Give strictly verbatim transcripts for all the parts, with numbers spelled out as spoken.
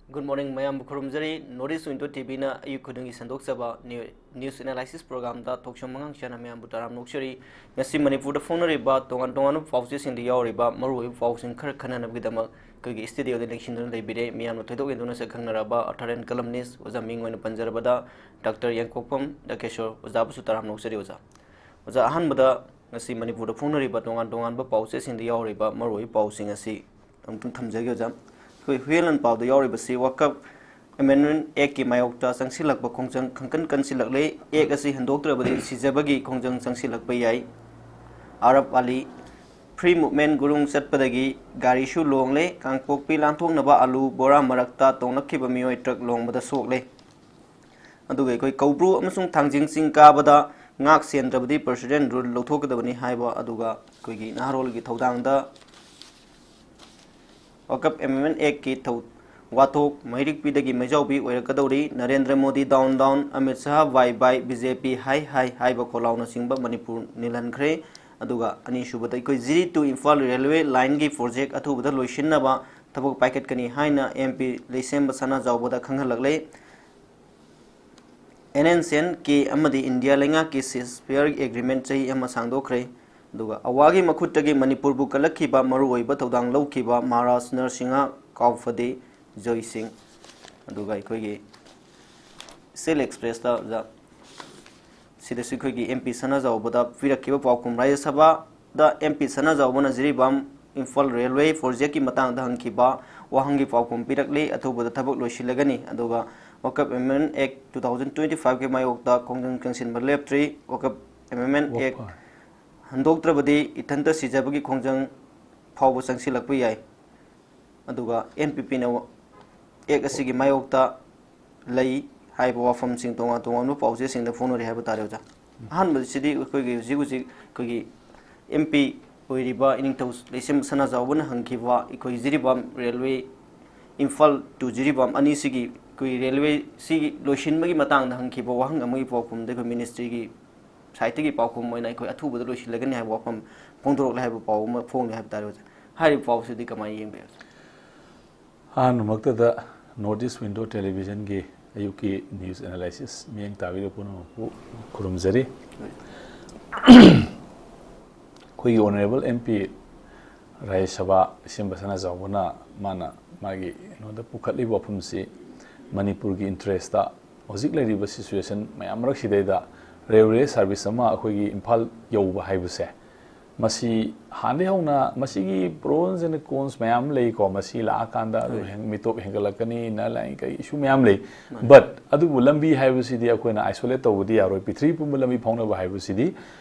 Good morning, ꯃꯌꯥꯝꯕꯨ ꯈꯨꯔꯨꯝꯖꯔꯤ꯫ North East Window T V ꯅ ꯑꯌꯨꯛ ꯈꯨꯗꯤꯡꯒꯤ ꯁꯟꯗꯣꯛꯆꯕ new-, news analysis program ꯗ ꯊꯣꯛꯆꯣꯝ ꯑꯉꯥꯡ ꯆꯥꯅ ꯃꯌꯥꯝꯕꯨ ꯇꯔꯥꯝꯅ ꯑꯣꯛꯆꯔꯤ꯫ ꯉꯁꯤ ꯃꯅꯤꯄꯨꯔꯗ ꯐꯣꯡꯅꯔꯤꯕ ꯇꯣꯉꯥꯟ ꯇꯣꯉꯥꯟꯕ ꯄꯥꯎꯆꯦꯁꯤꯡꯗ ꯌꯥꯎꯔꯤꯕ ꯃꯔꯨꯑꯣꯏꯕ ꯄꯥꯎꯁꯤꯡ ꯈꯔ ꯈꯟꯅꯅꯕꯒꯤꯗꯃꯛ ꯑꯩꯈꯣꯏꯒꯤ studio ꯗ ꯂꯦꯡꯁꯤꯟꯗꯨꯅ ꯂꯩꯕꯤꯔꯦ꯫ ꯃꯤꯌꯥꯝꯅ ꯊꯣꯏꯗꯣꯛ ꯍꯦꯟꯗꯣꯛꯅ ꯁꯛ ꯈꯪꯅꯔꯕ ꯑꯊꯥꯔꯦꯟ columnist ꯑꯣꯖꯥ ꯃꯤꯡ ꯑꯣꯏꯅ ꯄꯟꯖꯔꯕꯗ ꯗꯥꯛꯇꯔ ꯌꯥꯡꯀꯣꯛꯄꯝ ꯗꯀꯦꯁꯣꯔ ꯑꯣꯖꯥꯕꯨꯁꯨ ꯇꯔꯥꯝꯅ ꯑꯣꯛꯆꯔꯤ ꯑꯣꯖꯥ꯫ ꯑꯣꯖꯥ, ꯑꯍꯥꯟꯕꯗ ꯉꯁꯤ ꯃꯅꯤꯄꯨꯔꯗ ꯐꯣꯡꯅꯔꯤꯕ ꯇꯣꯉꯥꯟ ꯇꯣꯉꯥꯟꯕ ꯄꯥꯎꯆꯦꯁꯤꯡꯗ ꯌꯥꯎꯔꯤꯕ ꯃꯔꯨꯑꯣꯏꯕ ꯄꯥꯎꯁꯤꯡ ꯑꯁꯤ ꯑꯃꯨꯛꯇꯪ ꯊꯝꯖꯒꯦ ꯑꯣꯖꯥ꯫ ꯑꯩꯈꯣꯏ ꯍꯨꯏꯌꯦꯟ ꯂꯥꯟꯄꯥꯎꯗ ꯌꯥꯎꯔꯤꯕꯁꯤ Waqf Amendment Act ꯀꯤ ꯃꯥꯌꯣꯛꯇ ꯆꯪꯁꯤꯜꯂꯛꯄ ꯈꯣꯡꯖꯪ ꯈꯪꯀꯟ ꯀꯟꯁꯤꯜꯂꯛꯂꯦ꯫ Act ꯑꯁꯤ ꯍꯟꯗꯣꯛꯇ꯭ꯔꯕꯗꯤ ꯁꯤꯖꯕꯒꯤ ꯈꯣꯡꯖꯪ ꯆꯪꯁꯤꯜꯂꯛꯄ ꯌꯥꯏ꯫ ꯑꯥꯔꯕ ꯑꯂꯤ, Free Movement ꯒꯨꯔꯨꯡ ꯆꯠꯄꯗꯒꯤ ꯒꯥꯔꯤꯁꯨ ꯂꯣꯡꯂꯦ꯫ ꯀꯥꯡꯄꯣꯛꯄꯤ ꯂꯥꯟꯊꯣꯛꯅꯕ ꯑꯂꯨ ꯕꯣꯔꯥ ꯃꯔꯛꯇ ꯇꯣꯡꯂꯛꯈꯤꯕ ꯃꯤꯑꯣꯏ ꯇ꯭ꯔꯛ ꯂꯣꯡꯕꯗ ꯁꯣꯛꯂꯦ꯫ ꯑꯗꯨꯒ ꯑꯩꯈꯣꯏ ꯀꯧꯕ꯭ꯔꯨ ꯑꯃꯁꯨꯡ ꯊꯥꯡꯖꯤꯡ ꯆꯤꯡ ꯀꯥꯕꯗ ꯉꯥꯛ ꯁꯦꯟꯗ꯭ꯔꯕꯗꯤ President rule ꯂꯧꯊꯣꯛꯀꯗꯕꯅꯤ ꯍꯥꯏꯕ, ꯑꯗꯨꯒ ꯑꯩꯈꯣꯏꯒꯤ ꯅꯍꯥꯔꯣꯜꯒꯤ ꯊꯧꯗꯥꯡꯗ Waqf Amendment Act ꯀꯤ ꯊꯧ-, ꯋꯥꯊꯣꯛ, ꯃꯩꯔꯤꯛꯄꯤꯗꯒꯤ ꯃꯩꯖꯥꯎꯕꯤ ꯑꯣꯏꯔꯛꯀꯗꯧꯔꯤ, Narendra Modi down down, Amit Shah bye bye, B J P ꯍꯥꯏ ꯍꯥꯏ ꯍꯥꯏꯕ ꯈꯣꯜꯂꯥꯎꯅꯆꯤꯡꯕ ꯃꯅꯤꯄꯨꯔ ꯅꯤꯜꯍꯟꯈ꯭ꯔꯦ꯫ ꯑꯗꯨꯒ ꯑꯅꯤꯁꯨꯕꯗ ꯑꯩꯈꯣꯏ ꯖꯤꯔꯤ to ꯏꯝꯐꯥꯜ railway line ꯒꯤ project ꯑꯊꯨꯕꯗ ꯂꯣꯏꯁꯤꯟꯅꯕ ꯊꯕꯛ ꯄꯥꯏꯈꯠꯀꯅꯤ ꯍꯥꯏꯅ ꯑꯦꯝ ꯄꯤ ꯂꯩꯁꯦꯝꯕ ꯁꯅꯥꯖꯥꯎꯕꯗ ꯈꯪꯍꯜꯂꯛꯂꯦ꯫ N N C N K ꯑꯃꯗꯤ ꯏꯟꯗꯤꯌꯥ ꯂꯩꯉꯥꯛꯀꯤ ceasefire agreement ꯆꯍꯤ ꯑꯃ ꯁꯥꯡꯗꯣꯛꯈ꯭ꯔꯦ꯫ ꯑꯗꯨꯒ ꯑꯋꯥꯒꯤ ꯃꯈꯨꯠꯇꯒꯤ ꯃꯅꯤꯄꯨꯔꯕꯨ ꯀꯜꯂꯛꯈꯤꯕ ꯃꯔꯨꯑꯣꯏꯕ ꯊꯧꯗꯥꯡ ꯂꯧꯈꯤꯕ ꯃꯍꯥꯔꯥꯖ ꯅꯔꯁꯤꯡꯍ ꯀꯥꯎꯐꯗꯦ ꯖꯣꯏ ꯁꯤꯡ꯫ ꯑꯗꯨꯒ ꯑꯩꯈꯣꯏꯒꯤ East Express ꯇ ꯑꯣꯖꯥ, ꯁꯤꯗꯁꯨ ꯑꯩꯈꯣꯏꯒꯤ ꯑꯦꯝ ꯄꯤ ꯁꯅꯥꯖꯥꯎꯕꯗ ꯄꯤꯔꯛꯈꯤꯕ ꯄꯥꯎꯈꯨꯝ, ꯔꯥꯖ꯭ꯌ ꯁꯚꯥꯗ ꯑꯦꯝ ꯄꯤ ꯁꯅꯥꯖꯥꯎꯕꯅ ꯖꯤꯔꯤꯕꯥꯝ ꯏꯝꯐꯥꯜ railway project ꯀꯤ ꯃꯇꯥꯡꯗ ꯍꯪꯈꯤꯕ ꯋꯥꯍꯪꯒꯤ ꯄꯥꯎꯈꯨꯝ ꯄꯤꯔꯛꯂꯤ꯫ ꯑꯊꯨꯕꯗ ꯊꯕꯛ ꯂꯣꯏꯁꯤꯜꯂꯒꯅꯤ꯫ ꯑꯗꯨꯒ Waqf Amendment Act two thousand twenty five ꯀꯤ ꯃꯥꯌꯣꯛꯇ ꯈꯣꯡꯖꯪ ꯆꯪꯁꯤꯟꯕ ꯂꯦꯞꯇ꯭ꯔꯤ꯫ Waqf Amendment Act ꯋꯥꯐ- ꯍꯟꯗꯣꯛꯇ꯭ꯔꯕꯗꯤ ꯏꯊꯟꯇ ꯁꯤꯖꯕꯒꯤ ꯈꯣꯡꯖꯪ ꯐꯥꯎꯕ ꯆꯪꯁꯤꯜꯂꯛꯄ ꯌꯥꯏ꯫ ꯑꯗꯨꯒ ꯑꯦꯟ ꯄꯤ ꯄꯤ ꯅ Act ꯑꯁꯤꯒꯤ ꯃꯥꯌꯣꯛꯇ ꯂꯩ ꯍꯥꯏꯕ ꯋꯥꯐꯝꯁꯤꯡ ꯇꯣꯉꯥꯟ ꯇꯣꯉꯥꯟꯕ ꯄꯥꯎꯆꯦꯁꯤꯡꯗ ꯐꯣꯡꯅꯔꯤ ꯍꯥꯏꯕ ꯇꯥꯔꯦ ꯑꯣꯖꯥ꯫ ꯑꯍꯥꯟꯕꯁꯤꯗꯤ ꯑꯩꯈꯣꯏꯒꯤ ꯍꯧꯖꯤꯛ ꯍꯧꯖꯤꯛ ꯑꯩꯈꯣꯏꯒꯤ ꯑꯦꯝ ꯄꯤ ꯑꯣꯏꯔꯤꯕ ꯏꯅꯤꯡꯊꯧ ꯂꯩꯁꯦꯝꯕ ꯁꯅꯥꯖꯥꯎꯕꯅ ꯍꯪꯈꯤꯕ ꯑꯩꯈꯣꯏ ꯖꯤꯔꯤꯕꯥꯝ railway, ꯏꯝꯐꯥꯜ to ꯖꯤꯔꯤꯕꯥꯝ ꯑꯅꯤꯁꯤꯒꯤ ꯑꯩꯈꯣꯏ railway ꯁꯤꯒꯤ ꯂꯣꯏꯁꯤꯟꯕꯒꯤ ꯃꯇꯥꯡꯗ ꯍꯪꯈꯤꯕ ꯋꯥꯍꯪ ꯑꯃꯒꯤ ꯄꯥꯎꯈꯨꯝꯗ ꯑꯩꯈꯣꯏ ministry ꯒꯤ side ꯇꯒꯤ ꯄꯥꯎꯈꯨꯝ ꯑꯣꯏꯅ ꯑꯩꯈꯣꯏ ꯑꯊꯨꯕꯗ ꯂꯣꯏꯁꯤꯜꯂꯒꯅꯤ ꯍꯥꯏꯕ ꯋꯥꯐꯝ ꯐꯣꯡꯗꯣꯔꯛꯂꯦ ꯍꯥꯏꯕ ꯄꯥꯎ ꯑꯃ ꯐꯣꯡꯂꯦ ꯍꯥꯏꯕ ꯇꯥꯔꯦ ꯑꯣꯖꯥ꯫ ꯍꯥꯏꯔꯤꯕ ꯄꯥꯎꯁꯤꯗꯤ ꯀꯃꯥꯏꯅ ꯌꯦꯡꯕꯤ ꯑꯣꯖꯥ? ꯑꯍꯥꯟꯕꯃꯛꯇꯗ North East Window Televisionꯒꯤ ꯑꯌꯨꯛꯀꯤ news analysis ꯃꯤꯠꯌꯦꯡ ꯇꯥꯕꯤꯔꯤꯕ ꯄꯨꯝꯅꯃꯛꯄꯨ ꯈꯨꯔꯨꯝꯖꯔꯤ꯫ ꯑꯩꯈꯣꯏꯒꯤ Honourable M P ꯔꯥꯖ꯭ꯌ ꯁꯚꯥ ꯏꯆꯦ ꯕꯁꯟꯇ ꯆꯥꯎꯕꯅ ꯃꯥꯅ ꯃꯥꯒꯤ ꯀꯩꯅꯣꯗ ꯄꯨꯈꯠꯂꯤꯕ ꯋꯥꯐꯝꯁꯤ ꯃꯅꯤꯄꯨꯔꯒꯤ interest ꯍꯧꯖꯤꯛ ꯂꯩꯔꯤꯕ situation ꯃꯌꯥꯝ ꯃꯔꯛꯁꯤꯗꯩꯗ railway service ꯑꯃ ꯑꯩꯈꯣꯏꯒꯤ ꯏꯝꯐꯥꯜ ꯌꯧꯕ ꯍꯥꯏꯕꯁꯦ, ꯃꯁꯤ ꯍꯥꯟꯅꯗꯒꯤ ꯍꯧꯅ ꯃꯁꯤꯒꯤ pros and cons ꯃꯌꯥꯝ ꯂꯩꯀꯣ꯫ ꯃꯁꯤ ꯂꯥꯛꯑꯀꯥꯟꯗ ꯑꯗꯨꯝ ꯍꯣꯏ꯫ ꯍꯦꯟ-, ꯃꯤꯇꯣꯞ ꯍꯦꯟꯒꯠꯂꯛꯀꯅꯤ, ꯅ ꯂꯥꯏ ꯀꯩ issue ꯃꯌꯥꯝ ꯂꯩ꯫ ꯃꯥꯅꯤ꯫ But ꯑꯗꯨꯕꯨ ꯂꯝꯕꯤ ꯍꯥꯏꯕꯁꯤꯗꯤ ꯑꯩꯈꯣꯏꯅ isolate ꯇꯧꯕꯗꯤ ꯌꯥꯔꯣꯏ꯫ ꯄ꯭ꯔꯤꯊꯤꯕꯤ ꯄꯨꯝꯕ ꯂꯝꯕꯤ ꯐꯥꯎꯅꯕ ꯍꯥꯏꯕꯁꯤꯗꯤ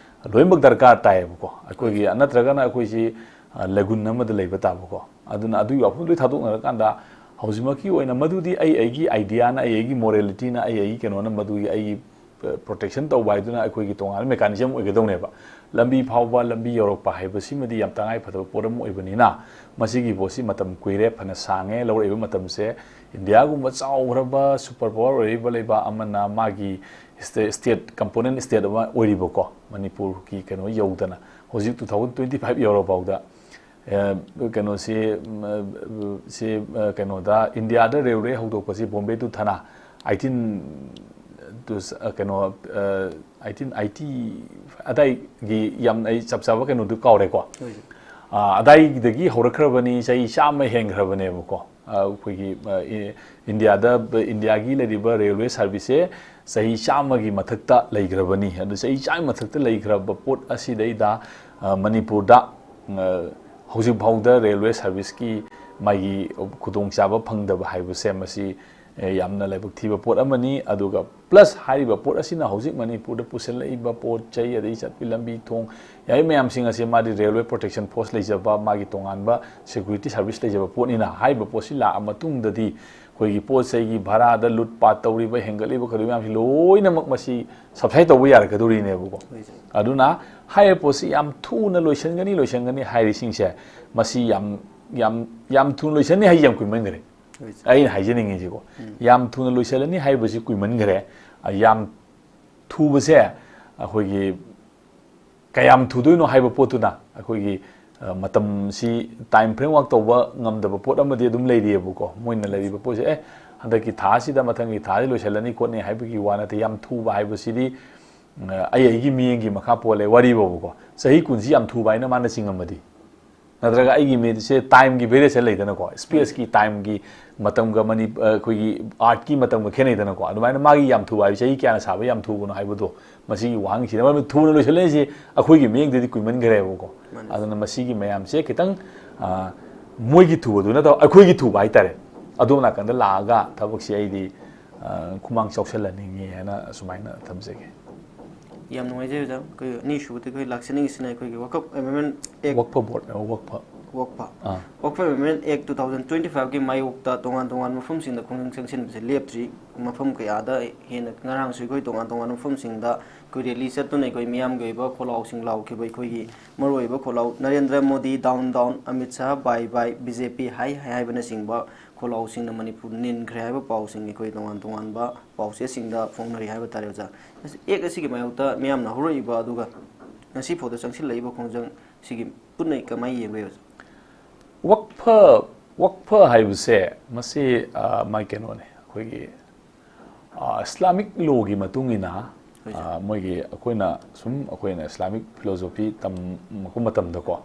ꯂꯣꯏꯅꯃꯛ ꯗꯔꯀꯥꯔ ꯇꯥꯏꯌꯦꯕꯀꯣ꯫ ꯑꯩꯈꯣꯏꯒꯤ ꯅꯠꯇ꯭ꯔꯒꯅ ꯑꯩꯈꯣꯏꯁꯤ, ꯑ, ꯂꯩꯒꯨꯟ ꯑꯃꯗ ꯂꯩꯕ ꯇꯥꯕꯀꯣ꯫ ꯑꯗꯨꯅ ꯑꯗꯨꯒꯤ ꯋꯥꯐꯝ ꯂꯣꯏ ꯊꯥꯗꯣꯛꯅꯔꯀꯥꯟꯗ ꯍꯧꯖꯤꯛꯃꯛꯀꯤ ꯑꯣꯏꯅ ꯃꯗꯨꯗꯤ ꯑꯩ ꯑꯩꯒꯤ ideaꯅ, ꯑꯩ ꯑꯩꯒꯤ moralityꯅ, ꯑꯩ ꯑꯩꯒꯤ ꯀꯩꯅꯣꯅ ꯃꯗꯨꯒꯤ ꯑꯩꯒꯤ protection ꯇꯧꯕ ꯍꯥꯏꯗꯨꯅ ꯑꯩꯈꯣꯏꯒꯤ ꯇꯣꯉꯥꯟꯕ mechanism ꯑꯣꯏꯒꯗꯧꯅꯦꯕ꯫ ꯂꯝꯕꯤ ꯐꯥꯎꯕ, ꯂꯝꯕꯤ ꯌꯧꯔꯛꯄ ꯍꯥꯏꯕꯁꯤꯃꯗꯤ ꯌꯥꯝ ꯇꯉꯥꯏ ꯐꯗꯕ ꯄꯣꯠ ꯑꯃ ꯑꯣꯏꯕꯅꯤꯅ, ꯃꯁꯤꯒꯤ ꯄꯣꯠꯁꯤ ꯃꯇꯝ ꯀꯨꯏꯔꯦ, ꯐꯅ ꯁꯥꯡꯉꯦ ꯂꯧꯔꯛꯏꯕ ꯃꯇꯝꯁꯦ꯫ ꯏꯟꯗꯤꯌꯥꯒꯨꯝꯕ ꯆꯥꯎꯈ꯭ꯔꯕ super power ꯑꯣꯏꯔꯤꯕ ꯂꯩꯕꯥꯛ ꯑꯃꯅ ꯃꯥꯒꯤ state, state component state ꯑꯃ ꯑꯣꯏꯔꯤꯕꯀꯣ, ꯃꯅꯤꯄꯨꯔꯒꯤ ꯀꯩꯅꯣ ꯌꯧꯗꯅ ꯍꯧꯖꯤꯛ two thousand twenty five ꯌꯧꯔꯐꯥꯎꯗ ꯑꯦ, ꯀꯩꯅꯣꯁꯤ, ꯎꯝ, ꯑ, ꯁꯤ, ꯑ, ꯀꯩꯅꯣꯗ, ꯏꯟꯗꯤꯌꯥꯗ railway ꯍꯧꯗꯣꯛꯄꯁꯤ Bombay to Thane, eighteen to, ꯑ, ꯀꯩꯅꯣ, ꯑ, eighteen eighty ꯑꯗꯥꯏꯒꯤ, ꯌꯥꯝ ꯑꯩ ꯆꯞ ꯆꯥꯕ ꯀꯩꯅꯣꯗꯨ ꯀꯥꯎꯔꯦꯀꯣ꯫ ꯍꯣꯏ꯫ ꯑ, ꯑꯗꯥꯏꯗꯒꯤ ꯍꯧꯔꯛꯈ꯭ꯔꯕꯅꯤ, ꯆꯍꯤ ꯆꯥꯝꯃ ꯍꯦꯟꯈ꯭ꯔꯕꯅꯦꯕꯀꯣ꯫ ꯑ, ꯑꯩꯈꯣꯏꯒꯤ, ꯑ, ꯏ-, ꯏꯟꯗꯤꯌꯥꯗ, ꯏꯟꯗꯤꯌꯥꯒꯤ ꯂꯩꯔꯤꯕ railway serviceꯁꯦ ꯆꯍꯤ ꯆꯥꯝꯃꯒꯤ ꯃꯊꯛꯇ ꯂꯩꯈ꯭ꯔꯕꯅꯤ꯫ ꯑꯗꯨ ꯆꯍꯤ ꯆꯥꯝꯃ ꯃꯊꯛꯇ ꯂꯩꯈ꯭ꯔꯕ ꯄꯣꯠ ꯑꯁꯤꯗꯩꯗ, ꯑ, ꯃꯅꯤꯄꯨꯔꯗ, ꯑ, ꯍꯧꯖꯤꯛꯐꯥꯎꯗ railway serviceꯀꯤ ꯃꯥꯒꯤ ꯈꯨꯗꯣꯡꯆꯥꯕ ꯐꯪꯗꯕ ꯍꯥꯏꯕꯁꯦ ꯃꯁꯤ, ꯑꯦ, ꯌꯥꯝꯅ ꯂꯥꯏꯕꯛ ꯊꯤꯕ ꯄꯣꯠ ꯑꯃꯅꯤ꯫ ꯑꯗꯨꯒ plus ꯍꯥꯏꯔꯤꯕ ꯄꯣꯠ ꯑꯁꯤꯅ ꯍꯧꯖꯤꯛ ꯃꯅꯤꯄꯨꯔꯗ ꯄꯨꯁꯤꯜꯂꯛꯏꯕ ꯄꯣꯠ ꯆꯩ, ꯑꯗꯒꯤ ꯆꯠꯄꯤ ꯂꯝꯕꯤ ꯊꯣꯡ, ꯌꯥꯔꯤ ꯃꯌꯥꯝꯁꯤꯡ ꯑꯁꯦ ꯃꯥꯗꯤ railway protection force ꯂꯩꯖꯕ, ꯃꯥꯒꯤ ꯇꯣꯉꯥꯟꯕ security service ꯂꯩꯖꯕ ꯄꯣꯠꯅꯤꯅ, ꯍꯥꯏꯔꯤꯕ ꯄꯣꯠꯁꯤ ꯂꯥꯛꯑ ꯃꯇꯨꯡꯗꯗꯤ ꯑꯩꯈꯣꯏꯒꯤ ꯄꯣꯠ ꯆꯩꯒꯤ ꯚꯔꯥꯗ ꯂꯨꯠ ꯄꯥꯠ ꯇꯧꯔꯤꯕ, ꯍꯦꯟꯒꯠꯂꯤꯕ ꯀꯩꯗꯧꯕ ꯃꯌꯥꯝꯁꯤ ꯂꯣꯏꯅꯃꯛ ꯃꯁꯤ subside ꯇꯧꯕ ꯌꯥꯔꯛꯀꯗꯧꯔꯤꯅꯦꯕꯀꯣ꯫ ꯍꯣꯏ, ꯁꯥꯔ꯫ ꯑꯗꯨꯅ ꯍꯥꯏꯔꯤꯕ ꯄꯣꯠꯁꯤ ꯌꯥꯝ ꯊꯨꯅ ꯂꯣꯏꯁꯤꯟꯒꯅꯤ, ꯂꯣꯏꯁꯤꯟꯒꯅꯤ ꯍꯥꯏꯔꯤꯁꯤꯡꯁꯦ, ꯃꯁꯤ ꯌꯥꯝ, ꯌꯥꯝ, ꯌꯥꯝ ꯊꯨꯅ ꯂꯣꯏꯁꯤꯟꯅꯤ ꯍꯥꯏꯁꯤ ꯌꯥꯝ ꯀꯨꯏꯃꯟꯈ꯭ꯔꯦ꯫ ꯍꯣꯏ, ꯁꯥꯔ꯫ ꯑꯩꯅ ꯍꯥꯏꯖꯅꯤꯡꯉꯤꯁꯤꯀꯣ, ꯎꯝ꯫ ꯌꯥꯝ ꯊꯨꯅ ꯂꯣꯏꯁꯤꯜꯂꯅꯤ ꯍꯥꯏꯕꯁꯤ ꯀꯨꯏꯃꯟꯈ꯭ꯔꯦ꯫ ꯑ, ꯌꯥꯝ ꯊꯨꯕꯁꯦ ꯑꯩꯈꯣꯏꯒꯤ ꯀꯌꯥꯝ ꯊꯨꯗꯣꯏꯅꯣ ꯍꯥꯏꯕ ꯄꯣꯠꯇꯨꯅ ꯑꯩꯈꯣꯏꯒꯤ ꯑ, ꯃꯇꯝꯁꯤ time framework ꯇꯧꯕ ꯉꯝꯗꯕ ꯄꯣꯠ ꯑꯃꯗꯤ ꯑꯗꯨꯝ ꯂꯩꯔꯤꯑꯕꯀꯣ꯫ ꯃꯣꯏꯅ ꯂꯩꯔꯤꯕ ꯄꯣꯠꯁꯦ, "ꯑꯦ, ꯍꯟꯗꯛꯀꯤ ꯊꯥꯁꯤꯗ, ꯃꯊꯪꯒꯤ ꯊꯥꯁꯤ ꯂꯣꯏꯁꯤꯜꯂꯅꯤ ꯈꯣꯠꯅꯤ" ꯍꯥꯏꯕꯒꯤ ꯋꯥ ꯅꯠꯇꯦ꯫ ꯌꯥꯝ ꯊꯨꯕ ꯍꯥꯏꯕꯁꯤꯗꯤ, ꯑ, ꯑꯩ ꯑꯩꯒꯤ ꯃꯤꯠꯌꯦꯡꯒꯤ ꯃꯈꯥ ꯄꯣꯜꯂꯦ꯫ ꯋꯥꯔꯤꯕꯣꯕꯀꯣ, ꯆꯍꯤ ꯀꯨꯟꯁꯤ ꯌꯥꯝ ꯊꯨꯕ ꯍꯥꯏꯅ ꯃꯥꯅ ꯆꯤꯡꯉꯝꯃꯗꯤ, ꯅꯠꯇ꯭ꯔꯒ ꯑꯩꯒꯤ ꯃꯤꯠꯁꯦ time ꯒꯤ variation ꯂꯩꯗꯅꯀꯣ, space ꯀꯤ, time ꯒꯤ, ꯃꯇꯝꯒ ꯃꯅꯤ-, ꯑ, ꯑꯩꯈꯣꯏꯒꯤ earth ꯀꯤ ꯃꯇꯝꯒ ꯈꯦꯠꯅꯩꯗꯅꯀꯣ꯫ ꯑꯗꯨꯃꯥꯏꯅ ꯃꯥꯒꯤ ꯌꯥꯝ ꯊꯨꯕ ꯍꯥꯏꯕ, ꯆꯍꯤ ꯀꯌꯥꯅ ꯁꯥꯕ ꯌꯥꯝ ꯊꯨꯕꯅꯣ ꯍꯥꯏꯕꯗꯣ, ꯃꯁꯤꯒꯤ ꯋꯥꯍꯪꯁꯤꯗ, ꯃꯔꯝꯗꯤ ꯊꯨꯅ ꯂꯣꯏꯁꯤꯜꯂꯛꯏꯁꯦ ꯑꯩꯈꯣꯏꯒꯤ ꯃꯤꯠꯌꯦꯡꯗꯗꯤ ꯀꯨꯏꯃꯟꯈ꯭ꯔꯦꯕꯀꯣ꯫ ꯃꯥꯅꯦ꯫ ꯑꯗꯨꯅ ꯃꯁꯤꯒꯤ ꯃꯌꯥꯝꯁꯦ ꯈꯤꯇꯪ, ꯑ, ꯃꯣꯏꯒꯤ ꯊꯨꯕꯗꯨ ꯅꯠꯇꯕ ꯑꯩꯈꯣꯏꯒꯤ ꯊꯨꯕ ꯍꯥꯏꯇꯥꯔꯦ, ꯑꯗꯣꯝ ꯅꯥꯀꯟꯗ ꯂꯥꯛꯑꯒ ꯊꯕꯛꯁꯤ ꯑꯩꯗꯤ, ꯑ, ꯈꯨꯃꯥꯡ ꯆꯥꯎꯁꯜꯍꯟꯅꯤꯡꯉꯤ ꯍꯥꯏꯅ ꯑꯁꯨꯃꯥꯏꯅ ꯊꯝꯖꯒꯦ꯫ ꯌꯥꯝ ꯅꯨꯡꯉꯥꯏꯖꯩ ꯑꯣꯖꯥ꯫ ꯑꯩꯈꯣꯏ ꯑꯅꯤꯁꯨꯕꯗ ꯑꯩꯈꯣꯏ ꯂꯥꯛꯆꯅꯤꯡꯉꯤꯁꯤꯅ ꯑꯩꯈꯣꯏꯒꯤ Waqf Amendment Act, ꯋꯛꯐ ꯕꯣꯔꯗ, ꯋꯛꯐ꯫ ꯋꯛꯐ, ꯑꯥ꯫ Waqf Amendment Act two thousand twenty five ꯀꯤ ꯃꯥꯌꯣꯛꯇ ꯇꯣꯉꯥꯟ ꯇꯣꯉꯥꯟꯕ ꯃꯐꯝꯁꯤꯡꯗ ꯈꯣꯡꯖꯪ ꯆꯪꯁꯤꯟꯕꯁꯦ ꯂꯦꯞꯇ꯭ꯔꯤ꯫ ꯃꯐꯝ ꯀꯌꯥꯗ ꯍꯦꯟꯅ ꯉꯔꯥꯡꯁꯨ ꯑꯩꯈꯣꯏ ꯇꯣꯉꯥꯟ ꯇꯣꯉꯥꯟꯕ ꯃꯐꯝꯁꯤꯡꯗ ꯑꯩꯈꯣꯏ rally ꯆꯠꯇꯨꯅ ꯑꯩꯈꯣꯏ ꯃꯤꯌꯥꯝꯒꯤ ꯑꯣꯏꯕ ꯈꯣꯜꯂꯥꯎꯁꯤꯡ ꯂꯥꯎꯈꯤꯕ, ꯑꯩꯈꯣꯏꯒꯤ ꯃꯔꯨꯑꯣꯏꯕ ꯈꯣꯜꯂꯥꯎ "Narendra Modi down down, Amit Shah bye bye, B J P ꯍꯥꯏ ꯍꯥꯏ" ꯍꯥꯏꯕꯅꯆꯤꯡꯕ ꯈꯣꯜꯂꯥꯎꯁꯤꯡꯅ ꯃꯅꯤꯄꯨꯔ ꯅꯤꯟꯈ꯭ꯔꯦ ꯍꯥꯏꯕ ꯄꯥꯎꯁꯤꯡ ꯑꯩꯈꯣꯏ ꯇꯣꯉꯥꯟ ꯇꯣꯉꯥꯟꯕ ꯄꯥꯎꯆꯦꯁꯤꯡꯗ ꯐꯣꯡꯅꯔꯤ ꯍꯥꯏꯕ ꯇꯥꯔꯦ ꯑꯣꯖꯥ꯫ Act ꯑꯁꯤꯒꯤ ꯃꯥꯌꯣꯛꯇ ꯃꯤꯌꯥꯝꯅ ꯍꯧꯔꯛꯏꯕ ꯑꯗꯨꯒ ꯉꯁꯤ ꯐꯥꯎꯗ ꯆꯪꯁꯤꯜꯂꯛꯏꯕ ꯈꯣꯡꯖꯪ ꯁꯤꯒꯤ ꯄꯨꯟꯅ ꯀꯃꯥꯏꯅ ꯌꯦꯡꯕ ꯌꯥꯏ ꯑꯣꯖꯥ? ꯋꯛꯐ, ꯋꯛꯐ ꯍꯥꯏꯕꯁꯦ ꯃꯁꯤ, ꯑ, ꯃꯥꯏ ꯀꯩꯅꯣꯅꯦ, ꯑꯩꯈꯣꯏꯒꯤ, ꯑ, Islamic law ꯒꯤ ꯃꯇꯨꯡ ꯏꯟꯅ, ꯍꯣꯏ, ꯁꯥꯔ꯫ ꯑ, ꯃꯣꯏꯒꯤ ꯑꯩꯈꯣꯏꯅ ꯁꯨꯝ, ꯑꯩꯈꯣꯏꯅ Islamic philosophy ꯇꯝꯃꯛꯄ ꯃꯇꯝꯗꯀꯣ,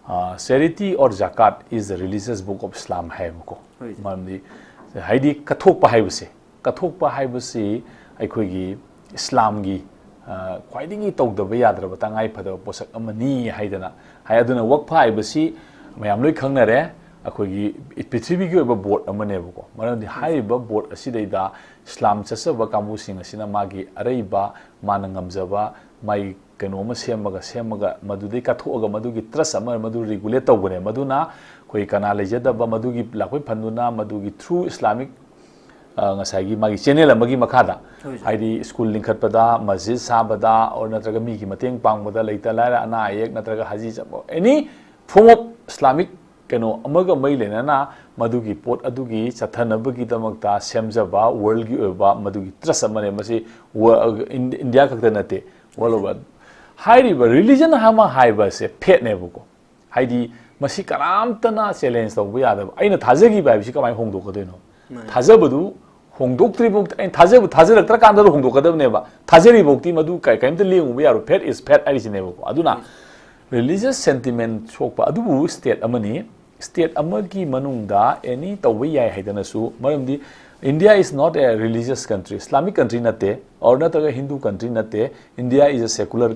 ꯑ, "Charity or Zakat is the religious book of Islam" ꯍꯥꯏꯌꯦꯕꯀꯣ꯫ ꯍꯣꯏ, ꯁꯥꯔ꯫ ꯃꯔꯝꯗꯤ ꯍꯥꯏꯗꯤ ꯀꯠꯊꯣꯛꯄ ꯍꯥꯏꯕꯁꯦ, ꯀꯠꯊꯣꯛꯄ ꯍꯥꯏꯕꯁꯤ ꯑꯩꯈꯣꯏꯒꯤ ꯏꯁꯂꯥꯝꯒꯤ, ꯑ, ꯈ꯭ꯋꯥꯏꯗꯒꯤ ꯇꯧꯗꯕ ꯌꯥꯗ꯭ꯔꯕ, ꯇꯉꯥꯏ ꯐꯗꯕ ꯄꯣꯠꯁꯛ ꯑꯃꯅꯤ ꯍꯥꯏꯗꯅ ꯍꯥꯏ꯫ ꯑꯗꯨꯅ ꯋꯛꯐ ꯍꯥꯏꯕꯁꯤ ꯃꯌꯥꯝ ꯂꯣꯏ ꯈꯪꯅꯔꯦ, ꯑꯩꯈꯣꯏꯒꯤ ꯄ꯭ꯔꯤꯊꯤꯕꯤꯒꯤ ꯑꯣꯏꯕ ꯕꯣꯔꯗ ꯑꯃꯅꯦꯕꯀꯣ꯫ ꯃꯔꯝꯗꯤ ꯍꯥꯏꯔꯤꯕ ꯕꯣꯔꯗ ꯑꯁꯤꯗꯩꯗ ꯏꯁꯂꯥꯝ ꯆꯠꯆꯕ ꯀꯥꯡꯕꯨꯁꯤꯡ ꯑꯁꯤꯅ ꯃꯥꯒꯤ ꯑꯔꯩꯕ, ꯃꯥꯅ ꯉꯝꯖꯕ, ꯃꯥꯒꯤ ꯀꯩꯅꯣ ꯑꯃ ꯁꯦꯝꯃꯒ, ꯁꯦꯝꯃꯒ, ꯃꯗꯨꯗꯩ ꯀꯠꯊꯣꯛꯑꯒ, ꯃꯗꯨꯒꯤ trust ꯑꯃ, ꯃꯗꯨ regulate ꯇꯧꯕꯅꯦ꯫ ꯃꯗꯨꯅ ꯑꯩꯈꯣꯏ ꯀꯅꯥ ꯂꯩꯖꯗꯕ, ꯃꯗꯨꯒꯤ ꯂꯥꯛꯄꯩ ꯐꯟꯗꯨꯅ ꯃꯗꯨꯒꯤ through Islamic, ꯑ, ꯉꯁꯥꯏꯒꯤ ꯃꯥꯒꯤ channel ꯑꯃꯒꯤ ꯃꯈꯥꯗ, ꯍꯣꯏ, ꯁꯥꯔ꯫ ꯍꯥꯏꯗꯤ ꯁ꯭ꯀꯨꯜ ꯂꯤꯡꯈꯠꯄꯗ, ꯃꯁꯖꯤꯗ ꯁꯥꯕꯗ, or ꯅꯠꯇ꯭ꯔꯒ ꯃꯤꯒꯤ ꯃꯇꯦꯡ ꯄꯥꯡꯕꯗ, ꯂꯩꯇ ꯂꯥꯏꯔ, ꯑꯅꯥ ꯑꯌꯦꯛ, ꯅꯠꯇ꯭ꯔꯒ ꯍꯖꯤ ꯆꯠꯄ, any form of Islamic ꯀꯩꯅꯣ ꯑꯃꯒ ꯃꯔꯤ ꯂꯩꯅꯅ ꯃꯗꯨꯒꯤ ꯄꯣꯠ ꯑꯗꯨꯒꯤ ꯆꯠꯊꯅꯕꯒꯤꯗꯃꯛꯇ ꯁꯦꯝꯖꯕ world ꯒꯤ ꯑꯣꯏꯕ ꯃꯗꯨꯒꯤ trust ꯑꯃꯅꯦ꯫ ꯃꯁꯤ ꯋ-, ꯏꯟ-, ꯏꯟꯗꯤꯌꯥ ꯈꯛꯇ ꯅꯠꯇꯦ, world over꯫ ꯍꯥꯏꯔꯤꯕ religion ꯑꯃ ꯍꯥꯏꯕꯁꯦ faith ꯅꯦꯕꯀꯣ꯫ ꯍꯥꯏꯗꯤ ꯃꯁꯤ ꯀꯅꯥꯝꯇꯅ ꯆꯦꯂꯦꯟꯖ ꯇꯧꯕ ꯌꯥꯗꯕ꯫ ꯑꯩꯅ ꯊꯥꯖꯈꯤꯕ ꯍꯥꯏꯕꯁꯤ ꯀꯃꯥꯏꯅ ꯍꯣꯡꯗꯣꯛꯀꯗꯣꯏꯅꯣ? ꯊꯥꯖꯕꯗꯨ ꯍꯣꯡꯗꯣꯛꯇ꯭ꯔꯤꯐꯥꯎ, ꯑꯩꯅ ꯊꯥꯖꯕ ꯊꯥꯖꯔꯛꯇ꯭ꯔꯀꯥꯟꯗ ꯍꯣꯡꯗꯣꯛꯀꯗꯕꯅꯦꯕ꯫ ꯊꯥꯖꯔꯤꯐꯥꯎꯗꯤ ꯃꯗꯨ ꯀ- ꯀꯔꯤꯝꯇ ꯂꯦꯡꯉꯨꯕ ꯌꯥꯔꯣꯏ꯫ Faith is faith ꯍꯥꯏꯔꯤꯁꯤꯅꯦꯕꯀꯣ꯫ ꯑꯗꯨꯅ religious sentiment ꯁꯣꯛꯄ ꯑꯗꯨꯕꯨ state ꯑꯃꯅꯤ꯫ State ꯑꯃꯒꯤ ꯃꯅꯨꯡꯗ any ꯇꯧꯕ ꯌꯥꯏ ꯍꯥꯏꯗꯅꯁꯨ, ꯃꯔꯝꯗꯤ India is not a religious country, Islamic country ꯅꯠꯇꯦ, or ꯅꯠꯇ꯭ꯔꯒ Hindu country ꯅꯠꯇꯦ, India is a secular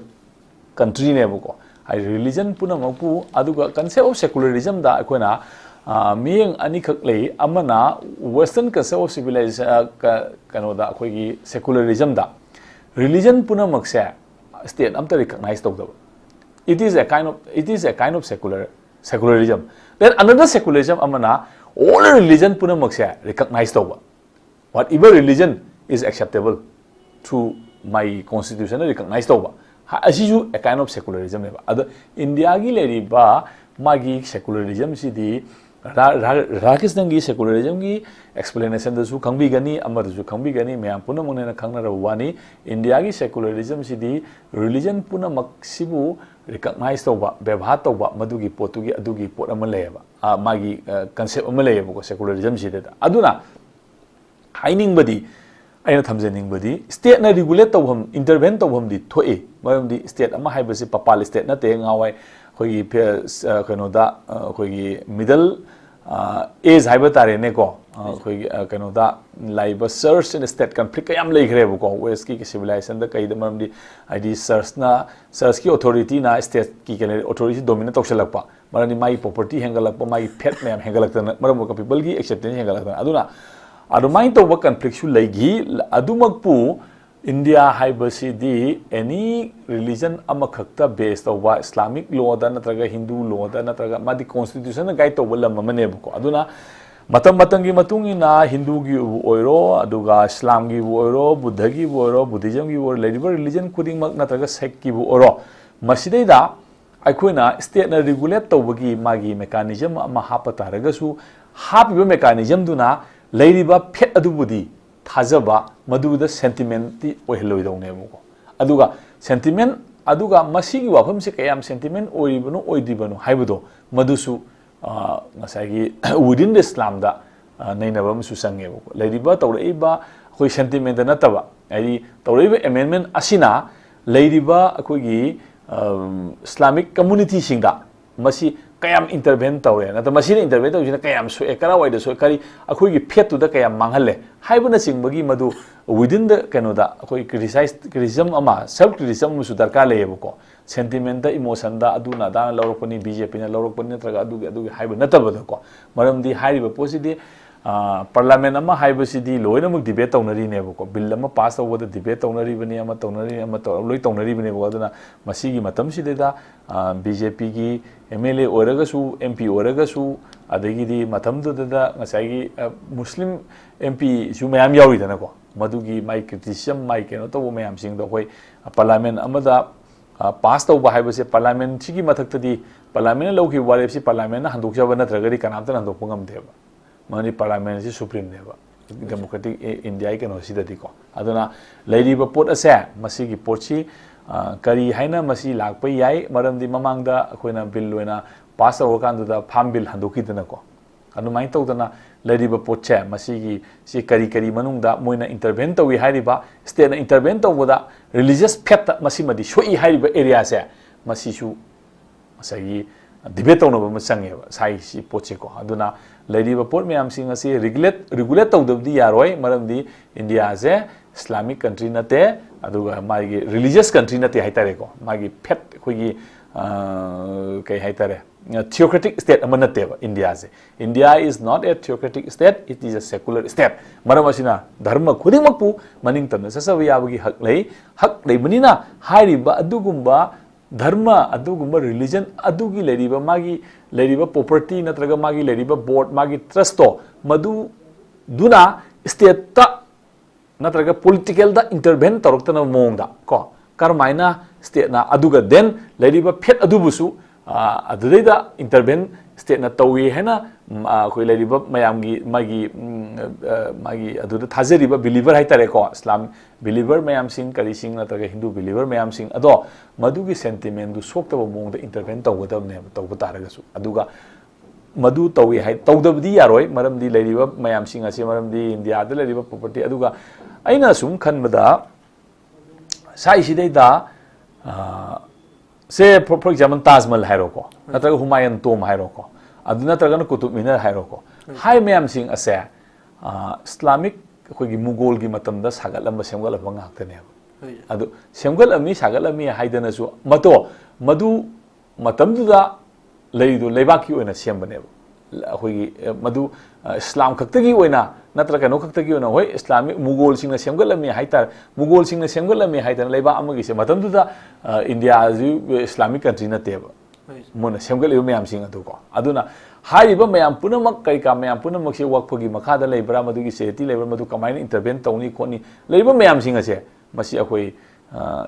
country ꯅꯦꯕꯀꯣ꯫ ꯍꯥꯏꯗꯤ religion ꯄꯨꯝꯅꯃꯛꯄꯨ, ꯑꯗꯨꯒ concept of secularism ꯗ ꯑꯩꯈꯣꯏꯅ, ꯑ, ꯃꯤꯠꯌꯦꯡ ꯑꯅꯤꯈꯛ ꯂꯩ꯫ ꯑꯃꯅ Western concept of civilization, ꯑ, ꯀ- ꯀꯩꯅꯣꯗ, ꯑꯩꯈꯣꯏꯒꯤ secularism ꯗ religion ꯄꯨꯝꯅꯃꯛꯁꯦ state ꯑꯝꯇ recognize ꯇꯧꯗꯕ꯫ It is a kind of, it is a kind of secular, secularism. Then another secularism ꯑꯃꯅ all religion ꯄꯨꯝꯅꯃꯛꯁꯦ recognize ꯇꯧꯕ꯫ Whatever religion is acceptable to my constitution ꯅ recognize ꯇꯧꯕ꯫ ꯍ- ꯑꯁꯤꯁꯨ a kind of secularism ꯅꯦꯕ꯫ ꯑꯗ ꯏꯟꯗꯤꯌꯥꯒꯤ ꯂꯩꯔꯤꯕ ꯃꯥꯒꯤ secularism ꯁꯤꯗꯤ ꯔꯥ- ꯔꯥ- ꯔꯥꯙꯥꯀ꯭ꯔꯤꯁꯅꯟꯒꯤ secularism ꯒꯤ explanation ꯗꯁꯨ ꯈꯪꯕꯤꯒꯅꯤ, ꯑꯃꯗꯁꯨ ꯈꯪꯕꯤꯒꯅꯤ, ꯃꯌꯥꯝ ꯄꯨꯝꯅꯃꯛꯅ ꯍꯦꯟꯅ ꯈꯪꯅꯔꯕ ꯋꯥꯅꯤ꯫ ꯏꯟꯗꯤꯌꯥꯒꯤ secularism ꯁꯤꯗꯤ religion ꯄꯨꯝꯅꯃꯛꯁꯤꯕꯨ recognize ꯇꯧꯕ, ꯕꯦꯕꯥꯔ ꯇꯧꯕ, ꯃꯗꯨꯒꯤ ꯄꯣꯠꯇꯨꯒꯤ, ꯑꯗꯨꯒꯤ ꯄꯣꯠ ꯑꯃ ꯂꯩꯌꯦꯕ꯫ ꯑ, ꯃꯥꯒꯤ, ꯑ, concept ꯑꯃ ꯂꯩꯌꯦꯕꯀꯣ secularism ꯁꯤꯗ꯫ ꯑꯗꯨꯅ ꯍꯥꯏꯅꯤꯡꯕꯗꯤ, ꯑꯩꯅ ꯊꯝꯖꯅꯤꯡꯕꯗꯤ, state ꯅ regulate ꯇꯧꯐꯝ, intervene ꯇꯧꯐꯝꯗꯤ ꯊꯣꯛꯏ꯫ ꯃꯔꯝꯗꯤ state ꯑꯃ ꯍꯥꯏꯕꯁꯤ papal state ꯅꯠꯇꯦ꯫ ꯉꯍꯥꯟꯋꯥꯏ ꯑꯩꯈꯣꯏꯒꯤ ꯐꯦ- ꯑ, ꯀꯩꯅꯣꯗ, ꯑ, ꯑꯩꯈꯣꯏꯒꯤ middle, ꯑ, age ꯍꯥꯏꯕ ꯇꯥꯔꯦꯅꯦꯀꯣ꯫ ꯑ, ꯑꯩꯈꯣꯏꯒꯤ, ꯑ, ꯀꯩꯅꯣꯗ ꯂꯥꯛꯏꯕ church and state conflict ꯀꯌꯥꯝ ꯂꯩꯈ꯭ꯔꯦꯕꯀꯣ, west ꯀꯤ civilization ꯗ ꯀꯩꯗ꯫ ꯃꯔꯝꯗꯤ ꯍꯥꯏꯗꯤ church ꯅ, church ꯀꯤ authority ꯅ state ꯀꯤ ꯀꯩꯅꯣ authority dominate ꯇꯧꯁꯜꯂꯛꯄ꯫ ꯃꯔꯝꯗꯤ ꯃꯥꯒꯤ property ꯍꯦꯟꯒꯠꯂꯛꯄ, ꯃꯥꯒꯤ faith ꯃꯌꯥꯝ ꯍꯦꯟꯒꯠꯂꯛꯇꯅ ꯃꯔꯝ ꯑꯣꯏꯔꯒ people ꯒꯤ acceptance ꯍꯦꯟꯒꯠꯂꯛꯇꯅ꯫ ꯑꯗꯨꯅ ꯑꯗꯨꯃꯥꯏꯅ ꯇꯧꯕ conflict ꯁꯨ ꯂꯩꯈꯤ꯫ ꯑꯗꯨꯃꯛꯄꯨ ꯏꯟꯗꯤꯌꯥ ꯍꯥꯏꯕꯁꯤꯗꯤ any religion ꯑꯃꯈꯛꯇ base ꯇꯧꯕ, Islamic law ꯗ ꯅꯠꯇ꯭ꯔꯒ Hindu law ꯗ ꯅꯠꯇ꯭ꯔꯒ ꯃꯥꯗꯤ constitution ꯅ guide ꯇꯧꯕ ꯂꯝ ꯑꯃꯅꯦꯕꯀꯣ꯫ ꯑꯗꯨꯅ ꯃꯇꯝ ꯃꯇꯝꯒꯤ ꯃꯇꯨꯡ ꯏꯟꯅ ꯍꯤꯟꯗꯨꯒꯤꯕꯨ ꯑꯣꯏꯔꯣ, ꯑꯗꯨꯒ ꯏꯁꯂꯥꯝꯒꯤꯕꯨ ꯑꯣꯏꯔꯣ, ꯕꯨꯙꯒꯤꯕꯨ ꯑꯣꯏꯔꯣ, Buddhism ꯒꯤꯕꯨ ꯑꯣꯏꯔꯣ, ꯂꯩꯔꯤꯕ religion ꯈꯨꯗꯤꯡꯃꯛ ꯅꯠꯇ꯭ꯔꯒ sect ꯀꯤꯕꯨ ꯑꯣꯏꯔꯣ, ꯃꯁꯤꯗꯩꯗ ꯑꯩꯈꯣꯏꯅ state ꯅ regulate ꯇꯧꯕꯒꯤ ꯃꯥꯒꯤ mechanism ꯑꯃ ꯍꯥꯞꯄ ꯇꯥꯔꯒꯁꯨ, ꯍꯥꯞꯄꯤꯕ mechanism ꯗꯨꯅ ꯂꯩꯔꯤꯕ faith ꯑꯗꯨꯕꯨꯗꯤ ꯊꯥꯖꯕ, ꯃꯗꯨꯗ sentiment ꯇꯤ ꯑꯣꯏꯍꯜꯂꯣꯏꯗꯧꯅꯦꯕꯀꯣ꯫ ꯑꯗꯨꯒ sentiment ꯑꯗꯨꯒ ꯃꯁꯤꯒꯤ ꯋꯥꯐꯝꯁꯦ ꯀꯌꯥꯝ sentiment ꯑꯣꯏꯔꯤꯕꯅꯣ ꯑꯣꯏꯗ꯭ꯔꯤꯕꯅꯣ ꯍꯥꯏꯕꯗꯣ, ꯃꯗꯨꯁꯨ ꯑ, ꯉꯁꯥꯏꯒꯤ within the Islamꯗ ꯑ, ꯅꯩꯅꯕ ꯑꯃꯁꯨ ꯆꯪꯉꯦꯕꯀꯣ꯫ ꯂꯩꯔꯤꯕ ꯇꯧꯔꯛꯏꯕ ꯑꯩꯈꯣꯏ sentimentꯇ ꯅꯠꯇꯕ, ꯍꯥꯏꯗꯤ ꯇꯧꯔꯛꯏꯕ amendment ꯑꯁꯤꯅ ꯂꯩꯔꯤꯕ ꯑꯩꯈꯣꯏꯒꯤ ꯑꯝ, Islamic communityꯁꯤꯡꯗ ꯃꯁꯤ ꯀꯌꯥꯝ intervene ꯇꯧꯔꯦ, ꯅꯠꯇ꯭ꯔꯒ ꯃꯁꯤꯅ intervene ꯇꯧꯔꯤꯁꯤꯅ ꯀꯌꯥꯝ ꯁꯣꯛꯑꯦ, ꯀꯔꯥꯏꯋꯥꯏꯗ ꯁꯣꯛꯑꯦ, ꯀꯔꯤ ꯑꯩꯈꯣꯏꯒꯤ faithꯇꯨꯗ ꯀꯌꯥꯝ ꯃꯥꯡꯍꯜꯂꯦ ꯍꯥꯏꯕꯅꯆꯤꯡꯕꯒꯤ ꯃꯗꯨ within the ꯀꯩꯅꯣꯗ ꯑꯩꯈꯣꯏ criticize, criticism ꯑꯃ, self criticism ꯑꯃꯁꯨ ꯗꯔꯀꯥꯔ ꯂꯩꯌꯦꯕꯀꯣ꯫ Sentimentꯇ, emotionꯗ, ꯑꯗꯨꯅ ꯑꯗꯥꯅ ꯂꯧꯔꯛꯄꯅꯤ, BJPꯅ ꯂꯧꯔꯛꯄꯅꯤ ꯅꯠꯇ꯭ꯔꯒ ꯑꯗꯨꯒꯤ ꯑꯗꯨꯒꯤ ꯍꯥꯏꯕ ꯅꯠꯇꯕꯗꯀꯣ꯫ ꯃꯔꯝꯗꯤ ꯍꯥꯏꯔꯤꯕ ꯄꯣꯠꯁꯤꯗꯤ ꯑ, parliament ꯑꯃ ꯍꯥꯏꯕꯁꯤꯗꯤ ꯂꯣꯏꯅꯃꯛ debate ꯇꯧꯅꯔꯤꯅꯦꯕꯀꯣ꯫ Bill ꯑꯃ pass ꯇꯧꯕꯗ debate ꯇꯧꯅꯔꯤꯕꯅꯤ, ꯑꯃ ꯇꯧꯅꯔꯤ, ꯑꯃ ꯇꯧ-, ꯂꯣꯏ ꯇꯧꯅꯔꯤꯕꯅꯦꯕꯀꯣ꯫ ꯑꯗꯨꯅ ꯃꯁꯤꯒꯤ ꯃꯇꯝꯁꯤꯗꯩꯗ ꯑ, BJPꯒꯤ MLA ꯑꯣꯏꯔꯒꯁꯨ, MP ꯑꯣꯏꯔꯒꯁꯨ, ꯑꯗꯒꯤꯗꯤ ꯃꯇꯝꯗꯨꯗ ꯉꯁꯥꯏꯒꯤ ꯑ, Muslim MPꯁꯨ ꯃꯌꯥꯝ ꯌꯥꯎꯔꯤꯗꯅꯀꯣ꯫ ꯃꯗꯨꯒꯤ ꯃꯥꯏ criticism, ꯃꯥꯏ ꯀꯩꯅꯣ ꯇꯧꯕ ꯃꯌꯥꯝꯁꯤꯡꯗꯣ ꯑꯩꯈꯣꯏ parliament ꯑꯃꯗ ꯑ, pass ꯇꯧꯕ ꯍꯥꯏꯕꯁꯦ, parliamentꯁꯤꯒꯤ ꯃꯊꯛꯇꯗꯤ parliamentꯅ ꯂꯧꯈꯤꯕ ꯋꯥꯔꯦꯞꯁꯤ parliamentꯅ ꯍꯟꯗꯣꯛꯆꯕ ꯅꯠꯇ꯭ꯔꯒꯗꯤ ꯀꯅꯥꯝꯇꯅ ꯍꯟꯗꯣꯛꯄ ꯉꯝꯗꯦꯕ꯫ ꯃꯔꯝꯗꯤ parliamentꯁꯤ supremeꯅꯦꯕ, democratic ꯏ-, Indiaꯒꯤ ꯀꯩꯅꯣꯁꯤꯗꯗꯤꯀꯣ꯫ ꯑꯗꯨꯅ ꯂꯩꯔꯤꯕ ꯄꯣꯠ ꯑꯁꯦ, ꯃꯁꯤꯒꯤ ꯄꯣꯠꯁꯤ ꯑ, ꯀꯔꯤ ꯍꯥꯏꯅ ꯃꯁꯤ ꯂꯥꯛꯄ ꯌꯥꯏ? ꯃꯔꯝꯗꯤ ꯃꯃꯥꯡꯗ ꯑꯩꯈꯣꯏꯅ bill ꯑꯣꯏꯅ pass ꯇꯧꯔꯀꯥꯟꯗꯨꯗ farm bill ꯍꯟꯗꯣꯛꯈꯤꯗꯅꯀꯣ꯫ ꯑꯗꯨꯃꯥꯏꯅ ꯇꯧꯗꯅ ꯂꯩꯔꯤꯕ ꯄꯣꯠꯁꯦ, ꯃꯁꯤꯒꯤ ꯁꯤ ꯀꯔꯤ ꯀꯔꯤ ꯃꯅꯨꯡꯗ ꯃꯣꯏꯅ intervene ꯇꯧꯏ ꯍꯥꯏꯔꯤꯕ, stateꯅ intervene ꯇꯧꯕꯗ religious faithꯇ ꯃꯁꯤꯃꯗꯤ ꯁꯣꯛꯏ ꯍꯥꯏꯔꯤꯕ areaꯁꯦ, ꯃꯁꯤꯁꯨ ꯉꯁꯥꯏꯒꯤ debate ꯇꯧꯅꯕ ꯑꯃ ꯆꯪꯉꯦꯕ ꯁꯥꯏꯁꯤ ꯄꯣꯠꯁꯦꯀꯣ꯫ ꯑꯗꯨꯅ ꯂꯩꯔꯤꯕ ꯄꯣꯠ ꯃꯌꯥꯝꯁꯤꯡ ꯑꯁꯤ regulate, regulate ꯇꯧꯗꯕꯗꯤ ꯌꯥꯔꯣꯏ, ꯃꯔꯝꯗꯤ ꯏꯟꯗꯤꯌꯥꯁꯦ Islamic country ꯅꯠꯇꯦ, ꯑꯗꯨꯒ ꯃꯥꯒꯤ religious country ꯅꯠꯇꯦ ꯍꯥꯏꯇꯥꯔꯦꯀꯣ꯫ ꯃꯥꯒꯤ faith, ꯑꯩꯈꯣꯏꯒꯤ ꯑ, ꯀꯩ ꯍꯥꯏꯇꯥꯔꯦ, theocratic state ꯑꯃ ꯅꯠꯇꯦꯕ ꯏꯟꯗꯤꯌꯥꯁꯦ꯫ India is not a theocratic state, it is a secular state. ꯃꯔꯝ ꯑꯁꯤꯅ ꯙꯔꯃ ꯈꯨꯗꯤꯡꯃꯛꯄꯨ ꯃꯅꯤꯡ ꯇꯝꯅ ꯆꯠꯆꯕ ꯌꯥꯕꯒꯤ ꯍꯛ ꯂꯩ꯫ ꯍꯛ ꯂꯩꯕꯅꯤꯅ ꯍꯥꯏꯔꯤꯕ ꯑꯗꯨꯒꯨꯝꯕ ꯙꯔꯃ, ꯑꯗꯨꯒꯨꯝꯕ religion ꯑꯗꯨꯒꯤ ꯂꯩꯔꯤꯕ, ꯃꯥꯒꯤ ꯂꯩꯔꯤꯕ property ꯅꯠꯇ꯭ꯔꯒ ꯃꯥꯒꯤ ꯂꯩꯔꯤꯕ board, ꯃꯥꯒꯤ trustꯇꯣ, ꯃꯗꯨꯗꯨꯅ stateꯇ ꯅꯠꯇ꯭ꯔꯒ politicalꯗ intervene ꯇꯧꯔꯛꯇꯅꯕ ꯃꯑꯣꯡꯗ ꯀꯣ, ꯀꯔꯝꯍꯥꯏꯅ stateꯅ, ꯑꯗꯨꯒ then ꯂꯩꯔꯤꯕ faith ꯑꯗꯨꯕꯨꯁꯨ, ꯑ, ꯑꯗꯨꯗꯩꯗ intervene stateꯅ ꯇꯧꯏ ꯍꯥꯏꯅ ꯎꯝ, ꯑ, ꯑꯩꯈꯣꯏ ꯂꯩꯔꯤꯕ ꯃꯌꯥꯝꯒꯤ, ꯃꯥꯒꯤ, ꯎꯝ, ꯑ, ꯃꯥꯒꯤ ꯑꯗꯨꯗ ꯊꯥꯖꯔꯤꯕ believer ꯍꯥꯏꯇꯥꯔꯦꯀꯣ, ꯏꯁꯂꯥꯝ believer ꯃꯌꯥꯝꯁꯤꯡ, ꯀꯔꯤꯁꯤꯡ, ꯅꯠꯇ꯭ꯔꯒ ꯍꯤꯟꯗꯨ believer ꯃꯌꯥꯝꯁꯤꯡ ꯑꯗꯣ, ꯃꯗꯨꯒꯤ sentimentꯗꯨ ꯁꯣꯛꯇꯕ ꯃꯑꯣꯡꯗ intervene ꯇꯧꯒꯗꯕꯅꯦꯕ, ꯇꯧꯕ ꯇꯥꯔꯒꯁꯨ꯫ ꯑꯗꯨꯒ ꯃꯗꯨ ꯇꯧꯏ ꯍꯥꯏ, ꯇꯧꯗꯕꯗꯤ ꯌꯥꯔꯣꯏ, ꯃꯔꯝꯗꯤ ꯂꯩꯔꯤꯕ ꯃꯌꯥꯝꯁꯤꯡ ꯑꯁꯤ, ꯃꯔꯝꯗꯤ ꯏꯟꯗꯤꯌꯥꯗ ꯂꯩꯔꯤꯕ property꯫ ꯑꯗꯨꯒ ꯑꯩꯅ ꯁꯨꯝ ꯈꯟꯕꯗ, ꯁꯥꯏꯁꯤꯗꯩꯗ, ꯑ, ꯁꯦ, for, for example, Taj Mahal ꯍꯥꯏꯔꯣꯀꯣ, ꯅꯠꯇ꯭ꯔꯒ ꯍꯨꯃꯥꯌꯨꯟ tomb ꯍꯥꯏꯔꯣꯀꯣ, ꯑꯗꯨ ꯅꯠꯇ꯭ꯔꯒꯅ ꯀꯨꯇꯨꯕ ꯃꯤꯅꯔ ꯍꯥꯏꯔꯣꯀꯣ, ꯍꯥꯏ ꯃꯌꯥꯝꯁꯤꯡ ꯑꯁꯦ, ꯑ, ꯏꯁꯂꯥꯃꯤꯛ, ꯑꯩꯈꯣꯏꯒꯤ ꯃꯨꯒꯣꯜꯒꯤ ꯃꯇꯝꯗ ꯁꯥꯒꯠꯂꯝꯕ, ꯁꯦꯝꯒꯠꯂꯝꯕ ꯉꯥꯛꯇꯅꯦꯕ꯫ ꯑꯗꯨ ꯁꯦꯝꯒꯠꯂꯝꯃꯤ, ꯁꯥꯒꯠꯂꯝꯃꯤ ꯍꯥꯏꯗꯅꯁꯨ, ꯃꯇꯣ, ꯃꯗꯨ ꯃꯇꯝꯗꯨꯗ ꯂꯩꯔꯤꯗꯣ ꯂꯩꯕꯥꯛꯀꯤ ꯑꯣꯏꯅ ꯁꯦꯝꯕꯅꯦꯕ꯫ ꯑꯩꯈꯣꯏꯒꯤ, ꯑ, ꯃꯗꯨ, ꯑ, ꯏꯁꯂꯥꯝ ꯈꯛꯇꯒꯤ ꯑꯣꯏꯅ, ꯅꯠꯇ꯭ꯔꯒ ꯀꯩꯅꯣ ꯈꯛꯇꯒꯤ ꯑꯣꯏꯅ, ꯍꯣꯏ, ꯏꯁꯂꯥꯃꯤꯛ ꯃꯨꯒꯣꯜꯁꯤꯡꯅ ꯁꯦꯝꯒꯠꯂꯝꯃꯤ ꯍꯥꯏꯇꯥꯔꯦ, ꯃꯨꯒꯣꯜꯁꯤꯡꯅ ꯁꯦꯝꯒꯠꯂꯝꯃꯤ ꯍꯥꯏꯗꯅ ꯂꯩꯕꯥꯛ ꯑꯃꯒꯤꯁꯦ, ꯃꯇꯝꯗꯨꯗ, ꯑ, ꯏꯟꯗꯤꯌꯥꯁꯤ ꯏꯁꯂꯥꯃꯤꯛ country ꯅꯠꯇꯦꯕ꯫ ꯃꯣꯏꯅ ꯁꯦꯝꯒꯠꯂꯤꯕ ꯃꯌꯥꯝꯁꯤꯡ ꯑꯗꯨꯀꯣ꯫ ꯑꯗꯨꯅ ꯍꯥꯏꯔꯤꯕ ꯃꯌꯥꯝ ꯄꯨꯝꯅꯃꯛ, ꯀꯔꯤ ꯀꯥ ꯃꯌꯥꯝ ꯄꯨꯝꯅꯃꯛꯁꯦ ꯋꯛꯐꯒꯤ ꯃꯈꯥꯗ ꯂꯩꯕ꯭ꯔꯥ, ꯃꯗꯨꯒꯤ society ꯂꯩꯕ꯭ꯔꯥ, ꯃꯗꯨ ꯀꯃꯥꯏꯅ intervene ꯇꯧꯅꯤ ꯈꯣꯠꯅꯤ, ꯂꯩꯔꯤꯕ ꯃꯌꯥꯝꯁꯤꯡ ꯑꯁꯦ, ꯃꯁꯤ ꯑꯩꯈꯣꯏ, ꯑ,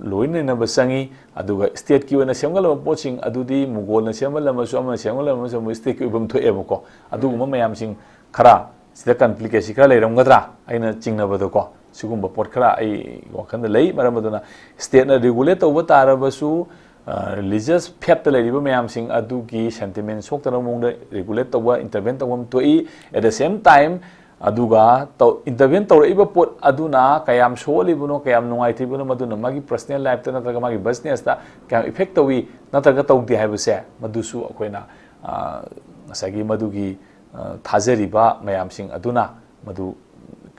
ꯂꯣꯏꯅꯅꯕ ꯆꯪꯉꯤ꯫ ꯑꯗꯨꯒ stateꯀꯤ ꯑꯣꯏꯅ ꯁꯦꯝꯒꯠꯂꯕ ꯄꯣꯠꯁꯤꯡ ꯑꯗꯨꯗꯤ ꯃꯨꯒꯣꯜꯅ ꯁꯦꯝꯍꯜꯂꯝꯃꯁꯨ, ꯑꯃꯅ ꯁꯦꯝꯍꯜꯂꯝꯃꯁꯨ, ꯃꯣꯏ stateꯀꯤ ꯑꯣꯏꯐꯝ ꯊꯣꯛꯑꯦꯕꯀꯣ꯫ ꯑꯗꯨꯒꯨꯝꯕ ꯃꯌꯥꯝꯁꯤꯡ ꯈꯔ ꯁꯤꯗ complicacy ꯈꯔ ꯂꯩꯔꯝꯒꯗ꯭ꯔꯥ, ꯑꯩꯅ ꯆꯤꯡꯅꯕꯗꯀꯣ꯫ ꯁꯤꯒꯨꯝꯕ ꯄꯣꯠ ꯈꯔ ꯑꯩ ꯋꯥꯈꯜꯗ ꯂꯩ꯫ ꯃꯔꯝ ꯑꯗꯨꯅ stateꯅ regulate ꯇꯧꯕ ꯇꯥꯔꯕꯁꯨ, ꯑ, religious faithꯇ ꯂꯩꯔꯤꯕ ꯃꯌꯥꯝꯁꯤꯡ ꯑꯗꯨꯒꯤ sentiment ꯁꯣꯛꯇꯅꯕ ꯃꯑꯣꯡꯗ regulate ꯇꯧꯕ, intervene ꯇꯧꯐꯝ ꯊꯣꯛꯏ꯫ At the same time, ꯑꯗꯨꯒ ꯇꯧ-, intervene ꯇꯧꯔꯛꯏꯕ ꯄꯣꯠ ꯑꯗꯨꯅ ꯀꯌꯥꯝ ꯁꯣꯛꯍꯜꯂꯤꯕꯅꯣ, ꯀꯌꯥꯝ ꯅꯨꯡꯉꯥꯏꯇ꯭ꯔꯤꯕꯅꯣ, ꯃꯗꯨꯅ ꯃꯥꯒꯤ personal lifeꯇ ꯅꯠꯇ꯭ꯔꯒ ꯃꯥꯒꯤ businessꯇ ꯀꯌꯥꯝ effect ꯇꯧꯏ ꯅꯠꯇ꯭ꯔꯒ ꯇꯧꯗꯦ ꯍꯥꯏꯕꯁꯦ, ꯃꯗꯨꯁꯨ ꯑꯩꯈꯣꯏꯅ, ꯑ, ꯉꯁꯥꯏꯒꯤ ꯃꯗꯨꯒꯤ, ꯑ, ꯊꯥꯖꯔꯤꯕ ꯃꯌꯥꯝꯁꯤꯡ ꯑꯗꯨꯅ ꯃꯗꯨ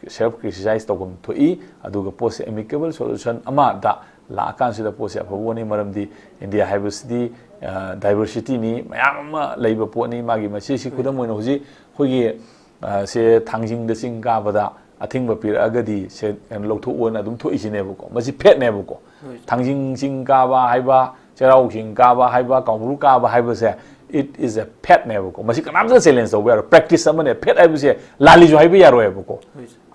self criticize ꯇꯧꯐꯝ ꯊꯣꯛꯏ꯫ ꯑꯗꯨꯒ ꯄꯣꯠꯁꯦ amicable solution ꯑꯃꯗ ꯂꯥꯛꯑꯀꯥꯟꯁꯤꯗ ꯄꯣꯠꯁꯦ ꯑꯐꯕ ꯑꯣꯏꯅꯤ꯫ ꯃꯔꯝꯗꯤ ꯏꯟꯗꯤꯌꯥ ꯍꯥꯏꯕꯁꯤꯗꯤ, ꯑ, diversityꯅꯤ, ꯃꯌꯥꯝ ꯑꯃ ꯂꯩꯕ ꯄꯣꯠꯅꯤ꯫ ꯃꯥꯒꯤ ꯃꯁꯤꯁꯤ ꯈꯨꯗꯝ ꯑꯣꯏꯅ ꯍꯧꯖꯤꯛ ꯑꯩꯈꯣꯏꯒꯤ, ꯑ, ꯁꯦ ꯊꯥꯡꯖꯤꯡꯗ ꯆꯤꯡ ꯀꯥꯕꯗ ꯑꯊꯤꯡꯕ ꯄꯤꯔꯛꯑꯒꯗꯤ ꯁꯦ ꯀꯩꯅꯣ ꯂꯧꯊꯣꯛꯑꯣꯅ ꯑꯗꯨꯝ ꯊꯣꯛꯏꯁꯤꯅꯦꯕꯀꯣ꯫ ꯃꯁꯤ faithꯅꯦꯕꯀꯣ꯫ ꯊꯥꯡꯖꯤꯡ ꯆꯤꯡ ꯀꯥꯕ ꯍꯥꯏꯕ, ꯆꯩꯔꯥꯎ ꯆꯤꯡ ꯀꯥꯕ ꯍꯥꯏꯕ, ꯀꯥꯡꯕ꯭ꯔꯨ ꯀꯥꯕ ꯍꯥꯏꯕꯁꯦ, it is a faithꯅꯦꯕꯀꯣ꯫ ꯃꯁꯤ ꯀꯅꯥꯝꯇ challenge ꯇꯧꯕ ꯌꯥꯔꯣꯏ꯫ Practice ꯑꯃꯅꯦ꯫ Faith ꯍꯥꯏꯕꯁꯦ ꯂꯥꯜꯂꯤꯁꯨ ꯍꯥꯏꯕ ꯌꯥꯔꯣꯏꯕꯀꯣ꯫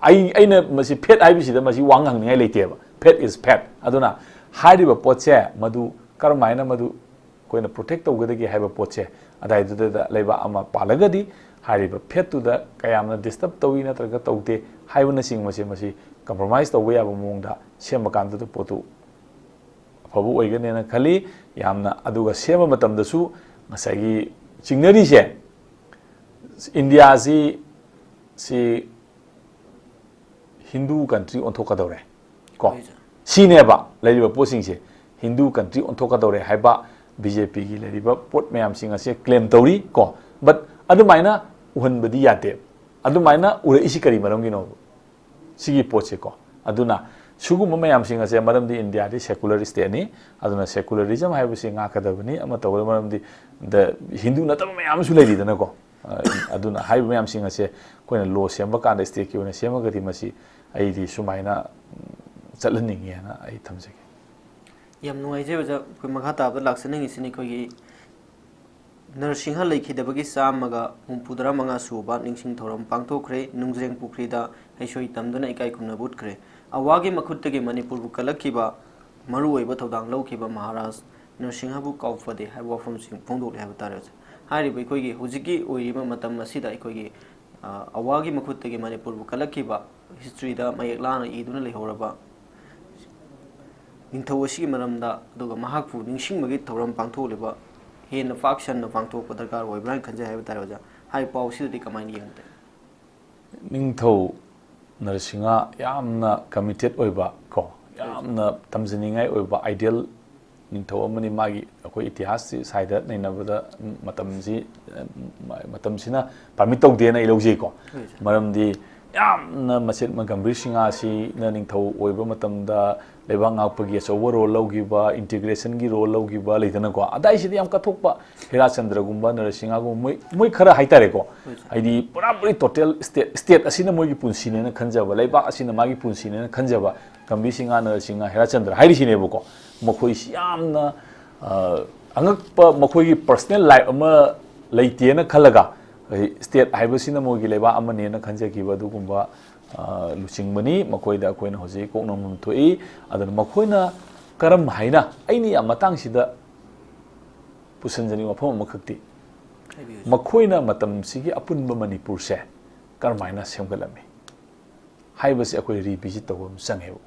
ꯑꯩ, ꯑꯩꯅ ꯃꯁꯤ faith ꯍꯥꯏꯕꯁꯤꯗ ꯃꯁꯤ ꯋꯥ ꯉꯥꯡꯅꯤꯡꯉꯥꯏ ꯂꯩꯇꯦꯕ꯫ Faith is faith꯫ ꯑꯗꯨꯅ ꯍꯥꯏꯔꯤꯕ ꯄꯣꯠꯁꯦ ꯃꯗꯨ ꯀꯔꯝꯍꯥꯏꯅ ꯃꯗꯨ ꯑꯩꯈꯣꯏꯅ protect ꯇꯧꯒꯗꯒꯦ ꯍꯥꯏꯕ ꯄꯣꯠꯁꯦ ꯑꯗꯥꯏꯗꯨꯗ ꯂꯩꯕꯥꯛ ꯑꯃ ꯄꯥꯜꯂꯒꯗꯤ ꯍꯥꯏꯔꯤꯕ ꯐꯦꯠꯇꯨꯗ ꯀꯌꯥꯝꯅ ꯗꯤꯁꯇꯔꯕ ꯇꯧꯏ ꯅꯠꯇ꯭ꯔꯒ ꯇꯧꯗꯦ ꯍꯥꯏꯕꯅꯆꯤꯡꯕꯁꯦ, ꯃꯁꯤ ꯀꯝꯄ꯭ꯔꯣꯃꯥꯏꯁ ꯇꯧꯕ ꯌꯥꯕ ꯃꯑꯣꯡꯗ ꯁꯦꯝꯕ ꯀꯥꯟꯗꯨꯗ ꯄꯣꯠꯇꯨ ꯑꯐꯕ ꯑꯣꯏꯒꯅꯦꯅ ꯈꯜꯂꯤ꯫ ꯌꯥꯝꯅ, ꯑꯗꯨꯒ ꯁꯦꯝꯕ ꯃꯇꯝꯗꯁꯨ ꯉꯁꯥꯏꯒꯤ ꯆꯤꯡꯅꯔꯤꯁꯦ, ꯏꯟꯗꯤꯌꯥꯁꯤ, ꯁꯤ ꯍꯤꯟꯗꯨ ꯀꯟꯇ꯭ꯔꯤ ꯑꯣꯟꯊꯣꯛꯀꯗꯧꯔꯦ ꯀꯣ꯫ ꯍꯣꯏ, ꯁꯥꯔ꯫ ꯁꯤꯅꯦꯕ ꯂꯩꯔꯤꯕ ꯄꯣꯠꯁꯤꯡꯁꯦ, ꯍꯤꯟꯗꯨ ꯀꯟꯇ꯭ꯔꯤ ꯑꯣꯟꯊꯣꯛꯀꯗꯧꯔꯦ ꯍꯥꯏꯕ ꯕꯤ ꯖꯦ ꯄꯤꯒꯤ ꯂꯩꯔꯤꯕ ꯄꯣꯠ ꯃꯌꯥꯝꯁꯤꯡ ꯑꯁꯦ ꯀ꯭ꯂꯦꯝ ꯇꯧꯔꯤ ꯀꯣ꯫ ꯕꯠ ꯑꯗꯨꯃꯥꯏꯅ ꯎꯍꯟꯕꯗꯤ ꯌꯥꯗꯦ꯫ ꯑꯗꯨꯃꯥꯏꯅ ꯎꯔꯛꯏꯁꯤ ꯀꯔꯤ ꯃꯔꯝꯒꯤꯅꯣ? ꯁꯤꯒꯤ ꯄꯣꯠꯁꯦ ꯀꯣ꯫ ꯑꯗꯨꯅ ꯁꯤꯒꯨꯝꯕ ꯃꯌꯥꯝꯁꯤꯡ ꯑꯁꯦ, ꯃꯔꯝꯗꯤ ꯏꯟꯗꯤꯌꯥꯗꯤ ꯁꯦꯀꯨꯂꯔ ꯁ꯭ꯇꯦꯠꯅꯤ, ꯑꯗꯨꯅ ꯁꯦꯀꯨꯂꯔꯤꯖꯝ ꯍꯥꯏꯕꯁꯤ ꯉꯥꯛꯀꯗꯕꯅꯤ, ꯑꯃ ꯇꯧꯒꯗꯕ, ꯃꯔꯝꯗꯤ ꯗ-, ꯍꯤꯟꯗꯨ ꯅꯠꯇꯕ ꯃꯌꯥꯝ ꯑꯃꯁꯨ ꯂꯩꯔꯤꯗꯅꯀꯣ꯫ ꯑ, ꯑꯗꯨꯅ ꯍꯥꯏꯔꯤꯕ ꯃꯌꯥꯝꯁꯤꯡ ꯑꯁꯦ ꯑꯩꯈꯣꯏꯅ ꯂꯣ ꯁꯦꯝꯕ ꯀꯥꯟꯗ, ꯁ꯭ꯇꯦꯠꯀꯤ ꯑꯣꯏꯅ ꯁꯦꯝꯃꯒꯗꯤ, ꯃꯁꯤ ꯑꯩꯗꯤ ꯁꯨꯃꯥꯏꯅ, ꯎꯝ, ꯆꯠꯍꯟꯅꯤꯡꯉꯤ ꯍꯥꯏꯅ ꯑꯩ ꯊꯝꯖꯒꯦ꯫ ꯌꯥꯝ ꯅꯨꯡꯉꯥꯏꯖꯩ ꯑꯣꯖꯥ꯫ ꯑꯩꯈꯣꯏ ꯃꯈꯥ ꯇꯥꯕꯗ ꯂꯥꯛꯆꯅꯤꯡꯉꯤꯁꯤꯅ ꯑꯩꯈꯣꯏꯒꯤ ꯅꯔꯁꯤꯡꯍ ꯂꯩꯈꯤꯗꯕꯒꯤ ꯆꯥꯝꯃꯒ ꯍꯨꯝꯐꯨꯇꯔꯥ ꯃꯉꯥ ꯁꯨꯕ ꯅꯤꯡꯁꯤꯡ ꯊꯧꯔꯝ ꯄꯥꯡꯊꯣꯛꯈ꯭ꯔꯦ꯫ ꯅꯨꯡꯖ꯭ꯔꯦꯡ ꯄꯨꯈ꯭ꯔꯤꯗ ꯍꯩꯁꯣꯏ ꯇꯝꯗꯨꯅ ꯏꯀꯥꯏ ꯈꯨꯝꯅꯕ ꯎꯠꯈ꯭ꯔꯦ꯫ ꯑꯋꯥꯒꯤ ꯃꯈꯨꯠꯇꯒꯤ ꯃꯅꯤꯄꯨꯔꯕꯨ ꯀꯜꯂꯛꯈꯤꯕ ꯃꯔꯨꯑꯣꯏꯕ ꯊꯧꯗꯥꯡ ꯂꯧꯈꯤꯕ ꯃꯍꯥꯔꯥꯖ ꯅꯔꯁꯤꯡꯍꯕꯨ ꯀꯥꯎꯐꯗꯦ ꯍꯥꯏꯕ ꯋꯥꯐꯝꯁꯤꯡ ꯐꯣꯡꯗꯣꯛꯂꯦ ꯍꯥꯏꯕ ꯇꯥꯔꯦ ꯑꯣꯖꯥ꯫ ꯍꯥꯏꯔꯤꯕ ꯑꯩꯈꯣꯏꯒꯤ ꯍꯧꯖꯤꯛꯀꯤ ꯑꯣꯏꯔꯤꯕ ꯃꯇꯝ ꯑꯁꯤꯗ ꯑꯩꯈꯣꯏꯒꯤ, ꯑ, ꯑꯋꯥꯒꯤ ꯃꯈꯨꯠꯇꯒꯤ ꯃꯅꯤꯄꯨꯔꯕꯨ ꯀꯜꯂꯛꯈꯤꯕ, ꯍꯤꯁꯇ꯭ꯔꯤꯗ ꯃꯌꯦꯛ ꯂꯥꯅ ꯏꯗꯨꯅ ꯂꯩꯍꯧꯔꯕ ꯅꯤꯡꯊꯧ ꯑꯁꯤꯒꯤ ꯃꯔꯝꯗ, ꯑꯗꯨꯒ ꯃꯍꯥꯛꯄꯨ ꯅꯤꯡꯁꯤꯡꯕꯒꯤ ꯊꯧꯔꯝ ꯄꯥꯡꯊꯣꯛꯂꯤꯕ ꯍꯦꯟꯅ ꯄꯥꯛ ꯁꯟꯅ ꯄꯥꯡꯊꯣꯛꯄ ꯗꯔꯀꯥꯔ ꯑꯣꯏꯕ꯭ꯔꯥ ꯍꯥꯏꯅ ꯈꯟꯖꯩ ꯍꯥꯏꯕ ꯇꯥꯔꯦ ꯑꯣꯖꯥ꯫ ꯍꯥꯏꯔꯤꯕ ꯄꯥꯎꯁꯤꯗꯗꯤ ꯀꯃꯥꯏꯅ ꯌꯦꯡꯕ ꯇꯥꯏ? ꯅꯤꯡꯊꯧ ꯅꯔꯁꯤꯡꯍ ꯌꯥꯝꯅ ꯀꯃꯤꯇꯦꯠ ꯑꯣꯏꯕ ꯀꯣ, ꯌꯥꯝꯅ ꯇꯝꯖꯅꯤꯡꯉꯥꯏ ꯑꯣꯏꯕ ꯑꯥꯏꯗꯤꯌꯦꯜ ꯅꯤꯡꯊꯧ ꯑꯃꯅꯤ꯫ ꯃꯥꯒꯤ, ꯑꯩꯈꯣꯏ ꯏꯇꯤꯍꯥꯁꯁꯤ ꯁꯥꯏꯗ ꯅꯩꯅꯕꯗ ꯃꯇꯝꯁꯤ, ꯃꯇꯝꯁꯤꯅ ꯄꯥꯔꯃꯤꯠ ꯇꯧꯗꯦꯅ ꯑꯩ ꯂꯧꯖꯩꯀꯣ꯫ ꯍꯣꯏ, ꯁꯥꯔ꯫ ꯃꯔꯝꯗꯤ ꯌꯥꯝꯅ ꯃꯆꯦꯠ ꯃ-, ꯒꯝꯚꯤꯔ ꯁꯤꯡꯍꯁꯤꯅ ꯅꯤꯡꯊꯧ ꯑꯣꯏꯕ ꯃꯇꯝꯗ ꯂꯩꯕꯥꯛ ꯉꯥꯛꯄꯒꯤ ꯑꯆꯧꯕ ꯔꯣꯜ ꯂꯧꯈꯤꯕ, ꯏꯟꯇꯤꯒ꯭ꯔꯦꯁꯟꯒꯤ ꯔꯣꯜ ꯂꯧꯈꯤꯕ ꯂꯩꯗꯅꯀꯣ, ꯑꯗꯥꯏꯁꯤꯗꯤ ꯌꯥꯝ ꯀꯠꯊꯣꯛꯄ ꯍꯤꯔꯥꯆꯟꯗ꯭ꯔꯒꯨꯝꯕ, ꯅꯔꯁꯤꯡꯍꯒꯨꯝꯕ, ꯃꯣꯏ, ꯃꯣꯏ ꯈꯔ ꯍꯥꯏꯇꯥꯔꯦꯀꯣ꯫ ꯍꯣꯏ, ꯁꯥꯔ꯫ ꯍꯥꯏꯗꯤ ꯄꯨꯔꯥ ꯄꯨꯔꯤ ꯇꯣꯇꯦꯜ ꯁ꯭ꯇꯦꯠ, ꯁ꯭ꯇꯦꯠ ꯑꯁꯤꯅ ꯃꯣꯏꯒꯤ ꯄꯨꯟꯁꯤꯅꯦꯅ ꯈꯟꯖꯕ, ꯂꯩꯕꯥꯛ ꯑꯁꯤꯅ ꯃꯥꯒꯤ ꯄꯨꯟꯁꯤꯅꯦꯅ ꯈꯟꯖꯕ ꯒꯝꯚꯤꯔ ꯁꯤꯡꯍ, ꯅꯔꯁꯤꯡꯍ, ꯍꯤꯔꯥꯆꯟꯗ꯭ꯔ ꯍꯥꯏꯔꯤꯁꯤꯅꯦꯕꯀꯣ꯫ ꯃꯈꯣꯏꯁꯤ ꯌꯥꯝꯅ, ꯑ, ꯑꯉꯛꯄ, ꯃꯈꯣꯏꯒꯤ ꯄꯔꯁꯅꯦꯜ ꯂꯥꯏꯐ ꯑꯃ ꯂꯩꯇꯦꯅ ꯈꯜꯂꯒ, ꯑꯩ, ꯁ꯭ꯇꯦꯠ ꯍꯥꯏꯕꯁꯤꯅ ꯃꯣꯏꯒꯤ ꯂꯩꯕꯥꯛ ꯑꯃꯅꯦꯅ ꯈꯟꯖꯈꯤꯕ ꯑꯗꯨꯒꯨꯝꯕ, ꯑ, ꯂꯨꯆꯤꯡꯕꯅꯤ꯫ ꯃꯈꯣꯏꯗ ꯑꯩꯈꯣꯏꯅ ꯍꯧꯖꯤꯛ ꯀꯣꯛꯅꯐꯝ ꯊꯣꯛꯏ꯫ ꯑꯗꯨꯅ ꯃꯈꯣꯏꯅ ꯀꯔꯝ ꯍꯥꯏꯅ, ꯑꯩꯅ ꯌꯥꯝ ꯃꯇꯥꯡꯁꯤꯗ ꯄꯨꯁꯤꯟꯖꯅꯤꯡꯕ ꯋꯥꯐꯝ ꯑꯃꯈꯛꯇꯤ, ꯃꯈꯣꯏꯅ ꯃꯇꯝꯁꯤꯒꯤ ꯑꯄꯨꯟꯕ ꯃꯅꯤꯄꯨꯔꯁꯦ ꯀꯔꯝꯍꯥꯏꯅ ꯁꯦꯝꯒꯠꯂꯝꯃꯤ ꯍꯥꯏꯕꯁꯤ ꯑꯩꯈꯣꯏ ꯔꯤꯚꯤꯖꯤꯠ ꯇꯧꯕ ꯑꯃ ꯆꯪꯉꯦꯕ꯫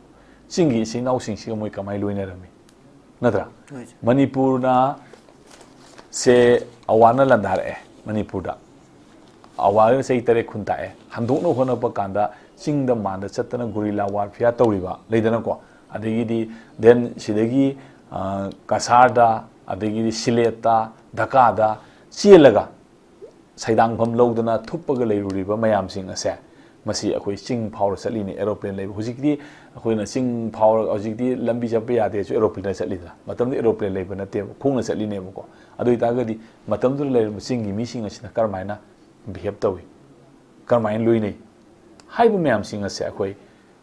ꯆꯤꯡꯒꯤ ꯏꯆꯤꯜ ꯏꯅꯥꯎꯁꯤꯡꯁꯤꯒ ꯃꯣꯏ ꯀꯃꯥꯏꯅ ꯂꯣꯏꯅꯔꯝꯃꯤ, ꯅꯠꯇ꯭ꯔꯥ? ꯃꯅꯤꯄꯨꯔꯅ ꯁꯦ ꯑꯋꯥꯅ ꯂꯥꯟꯗꯥꯔꯛꯑꯦ꯫ ꯃꯅꯤꯄꯨꯔꯗ ꯑꯋꯥꯅ ꯆꯍꯤ ꯇꯔꯦꯠ ꯈꯨꯟ ꯇꯥꯛꯑꯦ꯫ ꯍꯟꯗꯣꯛꯅꯕ ꯍꯣꯠꯅꯕ ꯀꯥꯟꯗ ꯆꯤꯡꯗ ꯃꯥꯟꯗ ꯆꯠꯇꯅ ꯒꯨꯔꯤꯂꯥ ꯋꯥꯔꯐꯤꯌꯥ ꯇꯧꯔꯤꯕ ꯂꯩꯗꯅꯀꯣ꯫ ꯑꯗꯒꯤꯗꯤ then ꯁꯤꯗꯒꯤ ꯀꯁꯥꯔꯗ, ꯑꯗꯒꯤꯗꯤ ꯁꯤꯂꯦꯠꯇ, ꯙꯀꯥꯗ ꯆꯦꯜꯂꯒ ꯁꯩꯗꯥꯡꯐꯝ ꯂꯧꯗꯅ ꯊꯨꯞꯄꯒ ꯂꯩꯔꯨꯔꯤꯕ ꯃꯌꯥꯝꯁꯤꯡ ꯑꯁꯦ, ꯃꯁꯤ ꯑꯩꯈꯣꯏ ꯆꯤꯡ ꯐꯥꯎꯔ ꯆꯠꯂꯤꯅꯤ, ꯑꯦꯔꯣꯄ꯭ꯂꯦꯟ ꯂꯩꯕ꯫ ꯍꯧꯖꯤꯛꯇꯤ ꯑꯩꯈꯣꯏꯅ ꯆꯤꯡ ꯐꯥꯎꯔ, ꯍꯧꯖꯤꯛꯇꯤ ꯂꯝꯕꯤ ꯆꯠꯄ ꯌꯥꯗꯦꯁꯨ ꯑꯦꯔꯣꯄ꯭ꯂꯦꯟꯗ ꯆꯠꯂꯤꯗꯅ꯫ ꯃꯇꯝꯗꯨꯗ ꯑꯦꯔꯣꯄ꯭ꯂꯦꯟ ꯂꯩꯕ ꯅꯠꯇꯦꯕ, ꯈꯣꯡꯅ ꯆꯠꯂꯤꯅꯦꯕꯀꯣ꯫ ꯑꯗꯨ ꯑꯣꯏꯇꯥꯔꯒꯗꯤ ꯃꯇꯝꯗꯨꯗ ꯂꯩꯔꯝꯕ ꯆꯤꯡꯒꯤ ꯃꯤꯁꯤꯡ ꯑꯁꯤꯅ ꯀꯔꯝꯍꯥꯏꯅ ꯕꯤꯍꯦꯞ ꯇꯧꯏ, ꯀꯔꯝꯍꯥꯏꯅ ꯂꯣꯏꯅꯩ ꯍꯥꯏꯕ ꯃꯌꯥꯝꯁꯤꯡ ꯑꯁꯦ ꯑꯩꯈꯣꯏ,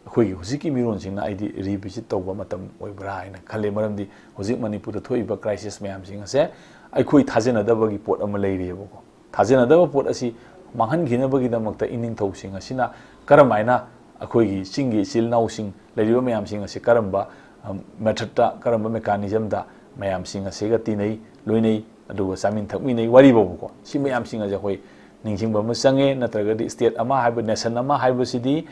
ꯑꯩꯈꯣꯏꯒꯤ ꯍꯧꯖꯤꯛꯀꯤ ꯃꯤꯔꯣꯟꯁꯤꯡꯅ ꯑꯩꯗꯤ ꯔꯤꯚꯤꯖꯤꯠ ꯇꯧꯕ ꯃꯇꯝ ꯑꯣꯏꯕ꯭ꯔꯥ ꯍꯥꯏꯅ ꯈꯜꯂꯦ꯫ ꯃꯔꯝꯗꯤ ꯍꯧꯖꯤꯛ ꯃꯅꯤꯄꯨꯔꯗ ꯊꯣꯛꯏꯕ ꯀ꯭ꯔꯥꯏꯁꯤꯁ ꯃꯌꯥꯝꯁꯤꯡ ꯑꯁꯦ ꯑꯩꯈꯣꯏ ꯊꯥꯖꯅꯗꯕꯒꯤ ꯄꯣꯠ ꯑꯃ ꯂꯩꯔꯤꯑꯕꯀꯣ꯫ ꯊꯥꯖꯅꯗꯕ ꯄꯣꯠ ꯑꯁꯤ ꯃꯥꯡꯍꯟꯈꯤꯅꯕꯒꯤꯗꯃꯛꯇ ꯏꯅꯤꯡꯊꯧꯁꯤꯡ ꯑꯁꯤꯅ ꯀꯔꯝꯍꯥꯏꯅ ꯑꯩꯈꯣꯏꯒꯤ ꯆꯤꯡꯒꯤ ꯏꯆꯤꯜ ꯏꯅꯥꯎꯁꯤꯡ ꯂꯩꯔꯤꯕ ꯃꯌꯥꯝꯁꯤꯡ ꯑꯁꯤ ꯀꯔꯝꯕ ꯃꯦꯊꯠꯇ, ꯀꯔꯝꯕ ꯃꯦꯀꯥꯅꯤꯖꯝꯗ ꯃꯌꯥꯝꯁꯤꯡ ꯑꯁꯤꯒ ꯇꯤꯟꯅꯩ, ꯂꯣꯏꯅꯩ, ꯑꯗꯨꯒ ꯆꯥꯃꯤꯟ ꯊꯛꯃꯤꯟꯅꯩ ꯋꯥꯔꯤꯕꯧꯕꯀꯣ꯫ ꯁꯤ ꯃꯌꯥꯝꯁꯤꯡ ꯑꯁꯦ ꯑꯩꯈꯣꯏ ꯅꯤꯡꯁꯤꯡꯕ ꯑꯃ ꯆꯪꯉꯦ꯫ ꯅꯠꯇ꯭ꯔꯒꯗꯤ ꯁ꯭ꯇꯦꯠ ꯑꯃ ꯍꯥꯏꯕ, ꯅꯦꯁꯟ ꯑꯃ ꯍꯥꯏꯕꯁꯤꯗꯤ,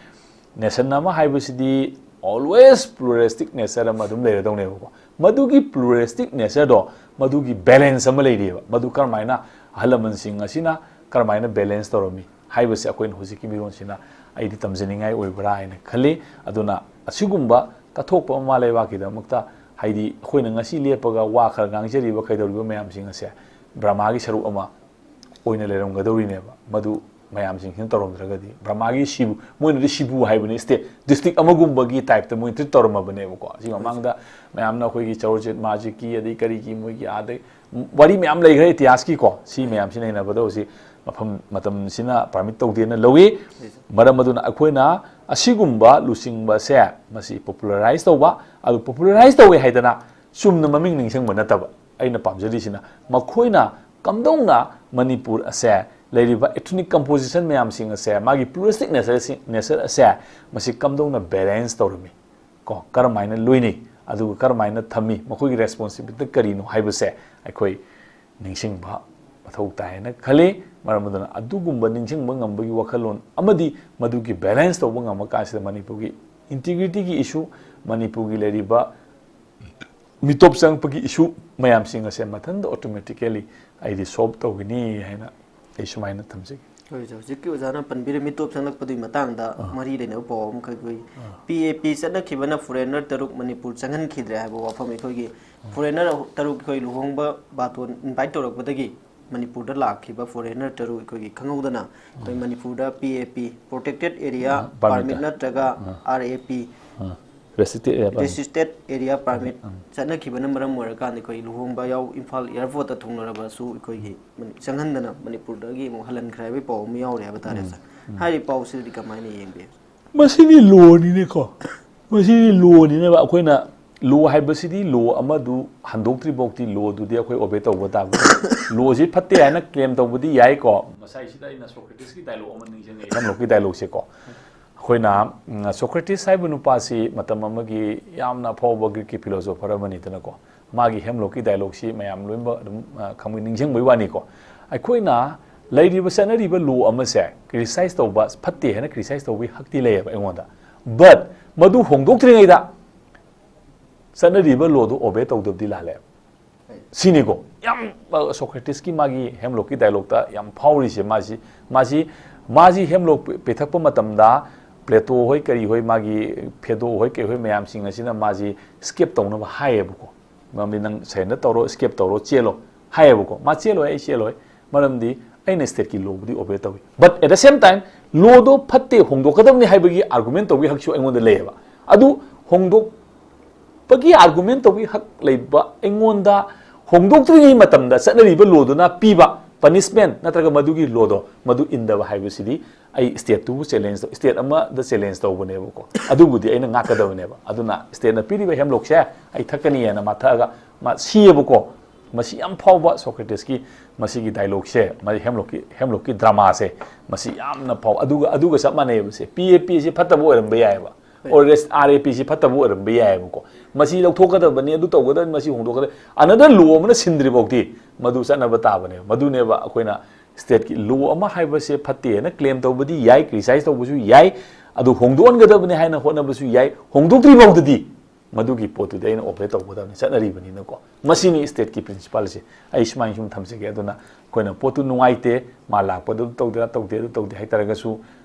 ꯅꯦꯁꯟ ꯑꯃ ꯍꯥꯏꯕꯁꯤꯗꯤ always pluralistic nature ꯑꯃ ꯑꯗꯨꯝ ꯂꯩꯔꯗꯧꯅꯦꯕꯀꯣ꯫ ꯃꯗꯨꯒꯤ pluralistic natureꯗꯣ, ꯃꯗꯨꯒꯤ ꯕꯦꯂꯦꯟꯁ ꯑꯃ ꯂꯩꯔꯤꯑꯕ꯫ ꯃꯗꯨ ꯀꯔꯝꯍꯥꯏꯅ ꯑꯍꯜ ꯂꯃꯟꯁꯤꯡ ꯑꯁꯤꯅ ꯀꯔꯝꯍꯥꯏꯅ ꯕꯦꯂꯦꯟꯁ ꯇꯧꯔꯝꯃꯤ ꯍꯥꯏꯕꯁꯦ ꯑꯩꯈꯣꯏꯅ ꯍꯧꯖꯤꯛꯀꯤ ꯃꯤꯔꯣꯟꯁꯤꯅ ꯑꯩꯗꯤ ꯇꯝꯖꯅꯤꯡꯉꯥꯏ ꯑꯣꯏꯕ꯭ꯔꯥ ꯍꯥꯏꯅ ꯈꯜꯂꯤ꯫ ꯑꯗꯨꯅ ꯑꯁꯤꯒꯨꯝꯕ ꯀꯠꯊꯣꯛꯄ ꯃꯃꯥ ꯂꯩꯕꯥꯛꯀꯤꯗꯃꯛꯇ, ꯍꯥꯏꯗꯤ ꯑꯩꯈꯣꯏꯅ ꯉꯁꯤ ꯂꯦꯞꯄꯒ ꯋꯥ ꯈꯔ ꯉꯥꯡꯖꯔꯤꯕ ꯀꯩꯗꯧꯔꯤꯕ ꯃꯌꯥꯝꯁꯤꯡ ꯑꯁꯦ ꯕ꯭ꯔꯍꯃꯥꯒꯤ ꯁꯔꯨꯛ ꯑꯃ ꯑꯣꯏꯅ ꯂꯩꯔꯝꯒꯗꯧꯔꯤꯅꯦꯕ꯫ ꯃꯗꯨ ꯃꯌꯥꯝꯁꯤꯡꯁꯤꯅ ꯇꯧꯔꯝꯗ꯭ꯔꯒꯗꯤ ꯕ꯭ꯔꯍꯃꯥꯒꯤ ꯁꯤꯕꯨ, ꯃꯣꯏꯅꯗꯤ ꯁꯤꯕꯨ ꯍꯥꯏꯕꯅꯤ, ꯁ꯭ꯇꯦꯠ, ꯗꯤꯁꯇ꯭ꯔꯤꯛ ꯑꯃꯒꯨꯝꯕꯒꯤ ꯇꯥꯏꯞꯇ ꯃꯣꯏ ꯇ꯭ꯔꯤꯠ ꯇꯧꯔꯝꯃꯕꯅꯦꯕꯀꯣ꯫ ꯑꯁꯤ ꯃꯃꯥꯡꯗ ꯃꯌꯥꯝꯅ ꯑꯩꯈꯣꯏꯒꯤ ꯆꯧꯔꯆꯦꯠ ꯃꯥꯖꯤꯛꯀꯤ, ꯑꯗꯩ ꯀꯔꯤꯒꯤ, ꯃꯣꯏꯒꯤ ꯑꯥꯗ ꯋꯥꯔꯤ ꯃꯌꯥꯝ ꯂꯩꯈ꯭ꯔꯦ ꯏꯇꯤꯍꯥꯁꯀꯤꯀꯣ꯫ ꯁꯤ ꯃꯌꯥꯝꯁꯤ ꯅꯩꯅꯕꯗ ꯍꯧꯖꯤꯛ ꯃꯐꯝ ꯃꯇꯝꯁꯤꯅ ꯄꯥꯔꯃꯤꯠ ꯇꯧꯗꯦꯅ ꯂꯧꯏ꯫ ꯃꯔꯝ ꯑꯗꯨꯅ ꯑꯩꯈꯣꯏꯅ ꯑꯁꯤꯒꯨꯝꯕ ꯂꯨꯆꯤꯡꯕꯁꯦ ꯃꯁꯤ ꯄꯣꯄꯨꯂꯔꯥꯏꯁ ꯇꯧꯕ, ꯑꯗꯨ ꯄꯣꯄꯨꯂꯔꯥꯏꯁ ꯇꯧꯋꯦ ꯍꯥꯏꯗꯅ ꯆꯨꯝꯅ ꯃꯃꯤꯡ ꯅꯤꯡꯁꯤꯡꯕ ꯅꯠꯇꯕ꯫ ꯑꯩꯅ ꯄꯥꯝꯖꯔꯤꯁꯤꯅ ꯃꯈꯣꯏꯅ ꯀꯝꯗꯧꯅ ꯃꯅꯤꯄꯨꯔ ꯑꯁꯦ, ꯂꯩꯔꯤꯕ ethnic composition ꯃꯌꯥꯝꯁꯤꯡ ꯑꯁꯦ, ꯃꯥꯒꯤ pluralistic nature, nature ꯑꯁꯦ, ꯃꯁꯤ ꯀꯝꯗꯧꯅ ꯕꯦꯂꯦꯟꯁ ꯇꯧꯔꯝꯃꯤ ꯀꯣ, ꯀꯔꯝꯍꯥꯏꯅ ꯂꯣꯏꯅꯩ, ꯑꯗꯨꯒ ꯀꯔꯝꯍꯥꯏꯅ ꯊꯝꯃꯤ, ꯃꯈꯣꯏꯒꯤ ꯔꯦꯁꯄꯣꯟꯁꯤꯕꯤꯂꯤꯇꯤ ꯀꯔꯤꯅꯣ ꯍꯥꯏꯕꯁꯦ ꯑꯩꯈꯣꯏ ꯅꯤꯡꯁꯤꯡꯕ ꯃꯊꯧ ꯇꯥꯏ ꯍꯥꯏꯅ ꯈꯜꯂꯤ꯫ ꯃꯔꯝ ꯑꯗꯨꯅ ꯑꯗꯨꯒꯨꯝꯕ ꯅꯤꯡꯁꯤꯡꯕ ꯉꯝꯕꯒꯤ ꯋꯥꯈꯜꯂꯣꯟ ꯑꯃꯗꯤ ꯃꯗꯨꯒꯤ balance ꯇꯧꯕ ꯉꯝꯃ ꯀꯥꯟꯁꯤꯗ ꯃꯅꯤꯄꯨꯔꯒꯤ integrityꯒꯤ issue, ꯃꯅꯤꯄꯨꯔꯒꯤ ꯂꯩꯔꯤꯕ ꯃꯤꯇꯣꯞ ꯆꯪꯉꯛꯄꯒꯤ issue ꯃꯌꯥꯝꯁꯤꯡ ꯑꯁꯦ ꯃꯊꯟꯇ automatically ꯑꯩꯗꯤ solve ꯇꯧꯒꯅꯤ ꯍꯥꯏꯅ ꯑꯩ ꯁꯨꯃꯥꯏꯅ ꯊꯝꯖꯒꯦ꯫ ꯍꯣꯏ, ꯍꯧꯖꯤꯛꯀꯤ ꯑꯣꯖꯥꯅ ꯄꯟꯕꯤꯔꯤꯕ ꯃꯤꯇꯣꯞ ꯆꯪꯂꯛꯄꯗꯨꯒꯤ ꯃꯇꯥꯡꯗ ꯃꯔꯤ ꯂꯩꯅꯕ ꯄꯥꯎ ꯑꯃꯈꯛ ꯑꯩꯈꯣꯏ PAP ꯆꯠꯅꯈꯤꯕꯅ foreigner ꯇꯔꯨꯛ ꯃꯅꯤꯄꯨꯔ ꯆꯪꯍꯟꯈꯤꯗ꯭ꯔꯦ ꯍꯥꯏꯕ ꯋꯥꯐꯝ, ꯑꯩꯈꯣꯏꯒꯤ foreigner ꯇꯔꯨꯛ ꯑꯩꯈꯣꯏ ꯂꯨꯍꯣꯡꯕ ꯕꯥꯇꯣꯟ invite ꯇꯧꯔꯛꯄꯗꯒꯤ ꯃꯅꯤꯄꯨꯔꯗ ꯂꯥꯛꯈꯤꯕ foreigner ꯇꯔꯨꯛ ꯑꯩꯈꯣꯏꯒꯤ ꯈꯪꯍꯧꯗꯅ ꯑꯩꯈꯣꯏ ꯃꯅꯤꯄꯨꯔꯗ PAP, protected area permit ꯅꯠꯇ꯭ꯔꯒ RAP, Restricted area permit. Restricted Area Permit ꯆꯠꯅꯈꯤꯕꯅ ꯃꯔꯝ ꯑꯣꯏꯔꯀꯥꯟꯗ ꯑꯩꯈꯣꯏ ꯂꯨꯍꯣꯡꯕ ꯌꯥꯎ ꯏꯝꯐꯥꯜ airportꯇ ꯊꯨꯡꯂꯔꯕꯁꯨ ꯑꯩꯈꯣꯏꯒꯤ ꯆꯪꯍꯟꯗꯅ ꯃꯅꯤꯄꯨꯔꯗꯒꯤ ꯑꯃꯨꯛ ꯍꯜꯍꯟꯈ꯭ꯔꯦ ꯍꯥꯏꯕꯒꯤ ꯄꯥꯎ ꯑꯃ ꯌꯥꯎꯔꯦ ꯍꯥꯏꯕ ꯇꯥꯔꯦ ꯁꯥꯔ꯫ ꯍꯥꯏꯔꯤꯕ ꯄꯥꯎꯁꯤꯗꯤ ꯀꯃꯥꯏꯅ ꯌꯦꯡꯕꯤ? ꯃꯁꯤꯗꯤ lawꯅꯤꯅꯦꯀꯣ꯫ ꯃꯁꯤꯗꯤ lawꯅꯤꯅꯦꯕ꯫ ꯑꯩꯈꯣꯏꯅ law ꯍꯥꯏꯕꯁꯤꯗꯤ law ꯑꯃꯗꯨ ꯍꯟꯗꯣꯛꯇ꯭ꯔꯤ ꯐꯥꯎꯗꯤ lawꯗꯨꯗꯤ ꯑꯩꯈꯣꯏ obey ꯇꯧꯕ ꯇꯥꯕꯅꯤ꯫ Lawꯁꯤ ꯐꯠꯇꯦ ꯍꯥꯏꯅ claim ꯇꯧꯕꯗꯤ ꯌꯥꯏꯀꯣ꯫ ꯉꯁꯥꯏꯁꯤꯗ ꯑꯩꯅ Socratesꯀꯤ dialogue ꯑꯃ ꯅꯤꯡꯁꯤꯡꯉꯛꯑꯦ, ꯍꯦꯝꯂꯣꯛꯀꯤ dialogueꯁꯦꯀꯣ꯫ ꯑꯩꯈꯣꯏꯅ ꯎꯝ, Socrates ꯍꯥꯏꯕ ꯅꯨꯄꯥꯁꯤ ꯃꯇꯝ ꯑꯃꯒꯤ ꯌꯥꯝꯅ ꯑꯐꯥꯎꯕ Greekꯀꯤ philosopher ꯑꯃꯅꯤꯗꯅꯀꯣ꯫ ꯃꯥꯒꯤ ꯍꯦꯝꯂꯣꯛꯀꯤ dialogueꯁꯤ ꯃꯌꯥꯝ ꯂꯣꯏꯅꯃꯛ ꯑꯗꯨꯝ, ꯑ, ꯈꯪꯕ, ꯅꯤꯡꯁꯤꯡꯕꯒꯤ ꯋꯥꯅꯤꯀꯣ꯫ ꯑꯩꯈꯣꯏꯅ ꯂꯩꯔꯤꯕ ꯆꯠꯅꯔꯤꯕ law ꯑꯃꯁꯦ criticize ꯇꯧꯕ, ꯐꯠꯇꯦ ꯍꯥꯏꯅ criticize ꯇꯧꯕꯒꯤ ꯍꯛꯇꯤ ꯂꯩꯌꯦꯕ ꯑꯩꯉꯣꯟꯗ꯫ But ꯃꯗꯨ ꯍꯣꯡꯗꯣꯛꯇ꯭ꯔꯤꯉꯩꯗ ꯆꯠꯅꯔꯤꯕ lawꯗꯨ obey ꯇꯧꯗꯕꯗꯤ ꯂꯥꯜꯂꯦꯕ꯫ ꯁꯤꯅꯤꯀꯣ ꯌꯥꯝ, ꯑ, Socratesꯀꯤ ꯃꯥꯒꯤ ꯍꯦꯝꯂꯣꯛꯀꯤ dialogueꯇ ꯌꯥꯝ ꯐꯥꯎꯔꯤꯁꯦ꯫ ꯃꯥꯁꯤ, ꯃꯥꯁꯤ, ꯃꯥꯁꯤ ꯍꯦꯝꯂꯣꯛ ꯄꯤ-, ꯄꯤꯊꯛꯄ ꯃꯇꯝꯗ Plato ꯍꯣꯏ ꯀꯔꯤ ꯍꯣꯏ, ꯃꯥꯒꯤ Phaedo ꯍꯣꯏ ꯀꯔꯤ ꯍꯣꯏ ꯃꯌꯥꯝꯁꯤꯡ ꯑꯁꯤꯅ ꯃꯥꯁꯤ escape ꯇꯧꯅꯕ ꯍꯥꯏꯌꯦꯕꯀꯣ꯫ ꯃꯔꯝꯗꯤ ꯅꯪ surrender ꯇꯧꯔꯣ, escape ꯇꯧꯔꯣ, ꯆꯦꯜꯂꯣ ꯍꯥꯏꯌꯦꯕꯀꯣ꯫ ꯃꯥ ꯆꯦꯜꯂꯣꯏ, ꯑꯩ ꯆꯦꯜꯂꯣꯏ, ꯃꯔꯝꯗꯤ ꯑꯩꯅ stateꯀꯤ lawꯕꯨꯗꯤ obey ꯇꯧꯏ꯫ But at the same time, lawꯗꯣ ꯐꯠꯇꯦ, ꯍꯣꯡꯗꯣꯛꯀꯗꯕꯅꯤ ꯍꯥꯏꯕꯒꯤ argument ꯇꯧꯕꯒꯤ ꯍꯛꯁꯨ ꯑꯩꯉꯣꯟꯗ ꯂꯩꯌꯦꯕ꯫ ꯑꯗꯨ ꯍꯣꯡꯗꯣꯛꯄꯒꯤ argument ꯇꯧꯕꯒꯤ ꯍꯛ ꯂꯩꯕ ꯑꯩꯉꯣꯟꯗ ꯍꯣꯡꯗꯣꯛꯇ꯭ꯔꯤꯉꯩ ꯃꯇꯝꯗ ꯆꯠꯅꯔꯤꯕ lawꯗꯨꯅ ꯄꯤꯕ punishment ꯅꯠꯇ꯭ꯔꯒ ꯃꯗꯨꯒꯤ lawꯗꯣ ꯃꯗꯨ ꯏꯟꯗꯕ ꯍꯥꯏꯕꯁꯤꯗꯤ ꯑꯩ stateꯇꯨꯕꯨ challenge ꯇꯧ-, state ꯑꯃꯗ challenge ꯇꯧꯕꯅꯦꯕꯀꯣ꯫ ꯑꯗꯨꯕꯨꯗꯤ ꯑꯩꯅ ꯉꯥꯛꯀꯗꯕꯅꯦꯕ꯫ ꯑꯗꯨꯅ stateꯅ ꯄꯤꯔꯤꯕ ꯍꯦꯝꯂꯣꯛꯁꯦ ꯑꯩ ꯊꯛꯀꯅꯤ ꯍꯥꯏꯅ ꯃꯥ ꯊꯛꯑꯒ ꯃꯥ ꯁꯤꯌꯦꯕꯀꯣ꯫ ꯃꯁꯤ ꯌꯥꯝ ꯐꯥꯎꯕ Socratesꯀꯤ ꯃꯁꯤꯒꯤ dialogueꯁꯦ, ꯃꯁꯤ ꯍꯦꯝꯂꯣꯛꯀꯤ, ꯍꯦꯝꯂꯣꯛꯀꯤ dramaꯁꯦ, ꯃꯁꯤ ꯌꯥꯝꯅ ꯐꯥꯎ-, ꯑꯗꯨꯒ, ꯑꯗꯨꯒ ꯆꯞ ꯃꯥꯟꯅꯩꯕꯁꯦ꯫ PAPꯁꯦ ꯐꯠꯇꯕ ꯑꯣꯏꯔꯝꯕ ꯌꯥꯏꯑꯕ, ꯍꯣꯏ꯫ ꯑꯣꯔ ꯑꯥꯔ ꯑꯦ ꯄꯤꯁꯤ ꯐꯠꯇꯕ ꯑꯣꯏꯔꯝꯕ ꯌꯥꯏꯑꯕꯀꯣ꯫ ꯃꯁꯤ ꯂꯧꯊꯣꯛꯀꯗꯕꯅꯤ, ꯑꯗꯨ ꯇꯧꯒꯗꯕꯅꯤ, ꯃꯁꯤ ꯍꯣꯡꯗꯣꯛꯀꯗꯕꯅꯤ, another law ꯑꯃꯅ ꯁꯤꯟꯗ꯭ꯔꯤ ꯐꯥꯎꯗꯤ ꯃꯗꯨ ꯆꯠꯅꯕ ꯇꯥꯕꯅꯦꯕ꯫ ꯃꯗꯨꯅꯦꯕ ꯑꯩꯈꯣꯏꯅ stateꯀꯤ law ꯑꯃ ꯍꯥꯏꯕꯁꯦ ꯐꯠꯇꯦꯅ claim ꯇꯧꯕꯗꯤ ꯌꯥꯏ, criticize ꯇꯧꯕꯁꯨ ꯌꯥꯏ, ꯑꯗꯨ ꯍꯣꯡꯗꯣꯛꯍꯟꯒꯗꯕꯅꯤ ꯍꯥꯏꯅ ꯍꯣꯠꯅꯕꯁꯨ ꯌꯥꯏ꯫ ꯍꯣꯡꯗꯣꯛꯇ꯭ꯔꯤ ꯐꯥꯎꯗꯗꯤ ꯃꯗꯨꯒꯤ ꯄꯣꯠꯇꯨꯗꯤ ꯑꯩꯅ obey ꯇꯧꯒꯗꯕꯅꯤ, ꯆꯠꯅꯔꯤꯕꯅꯤꯅꯀꯣ꯫ ꯃꯁꯤꯅꯤ stateꯀꯤ principleꯁꯦ꯫ ꯑꯩ ꯁꯨꯃꯥꯏꯅ ꯁꯨꯝ ꯊꯝꯖꯒꯦ꯫ ꯑꯗꯨꯅ ꯑꯩꯈꯣꯏꯅ ꯄꯣꯠꯇꯨ ꯅꯨꯡꯉꯥꯏꯇꯦ, ꯃꯥ ꯂꯥꯛꯄꯗꯨ ꯇꯧꯗꯦ, ꯇꯧꯗꯦ, ꯑꯗꯨ ꯇꯧꯗꯦ ꯍꯥꯏꯇꯥꯔꯒꯁꯨ,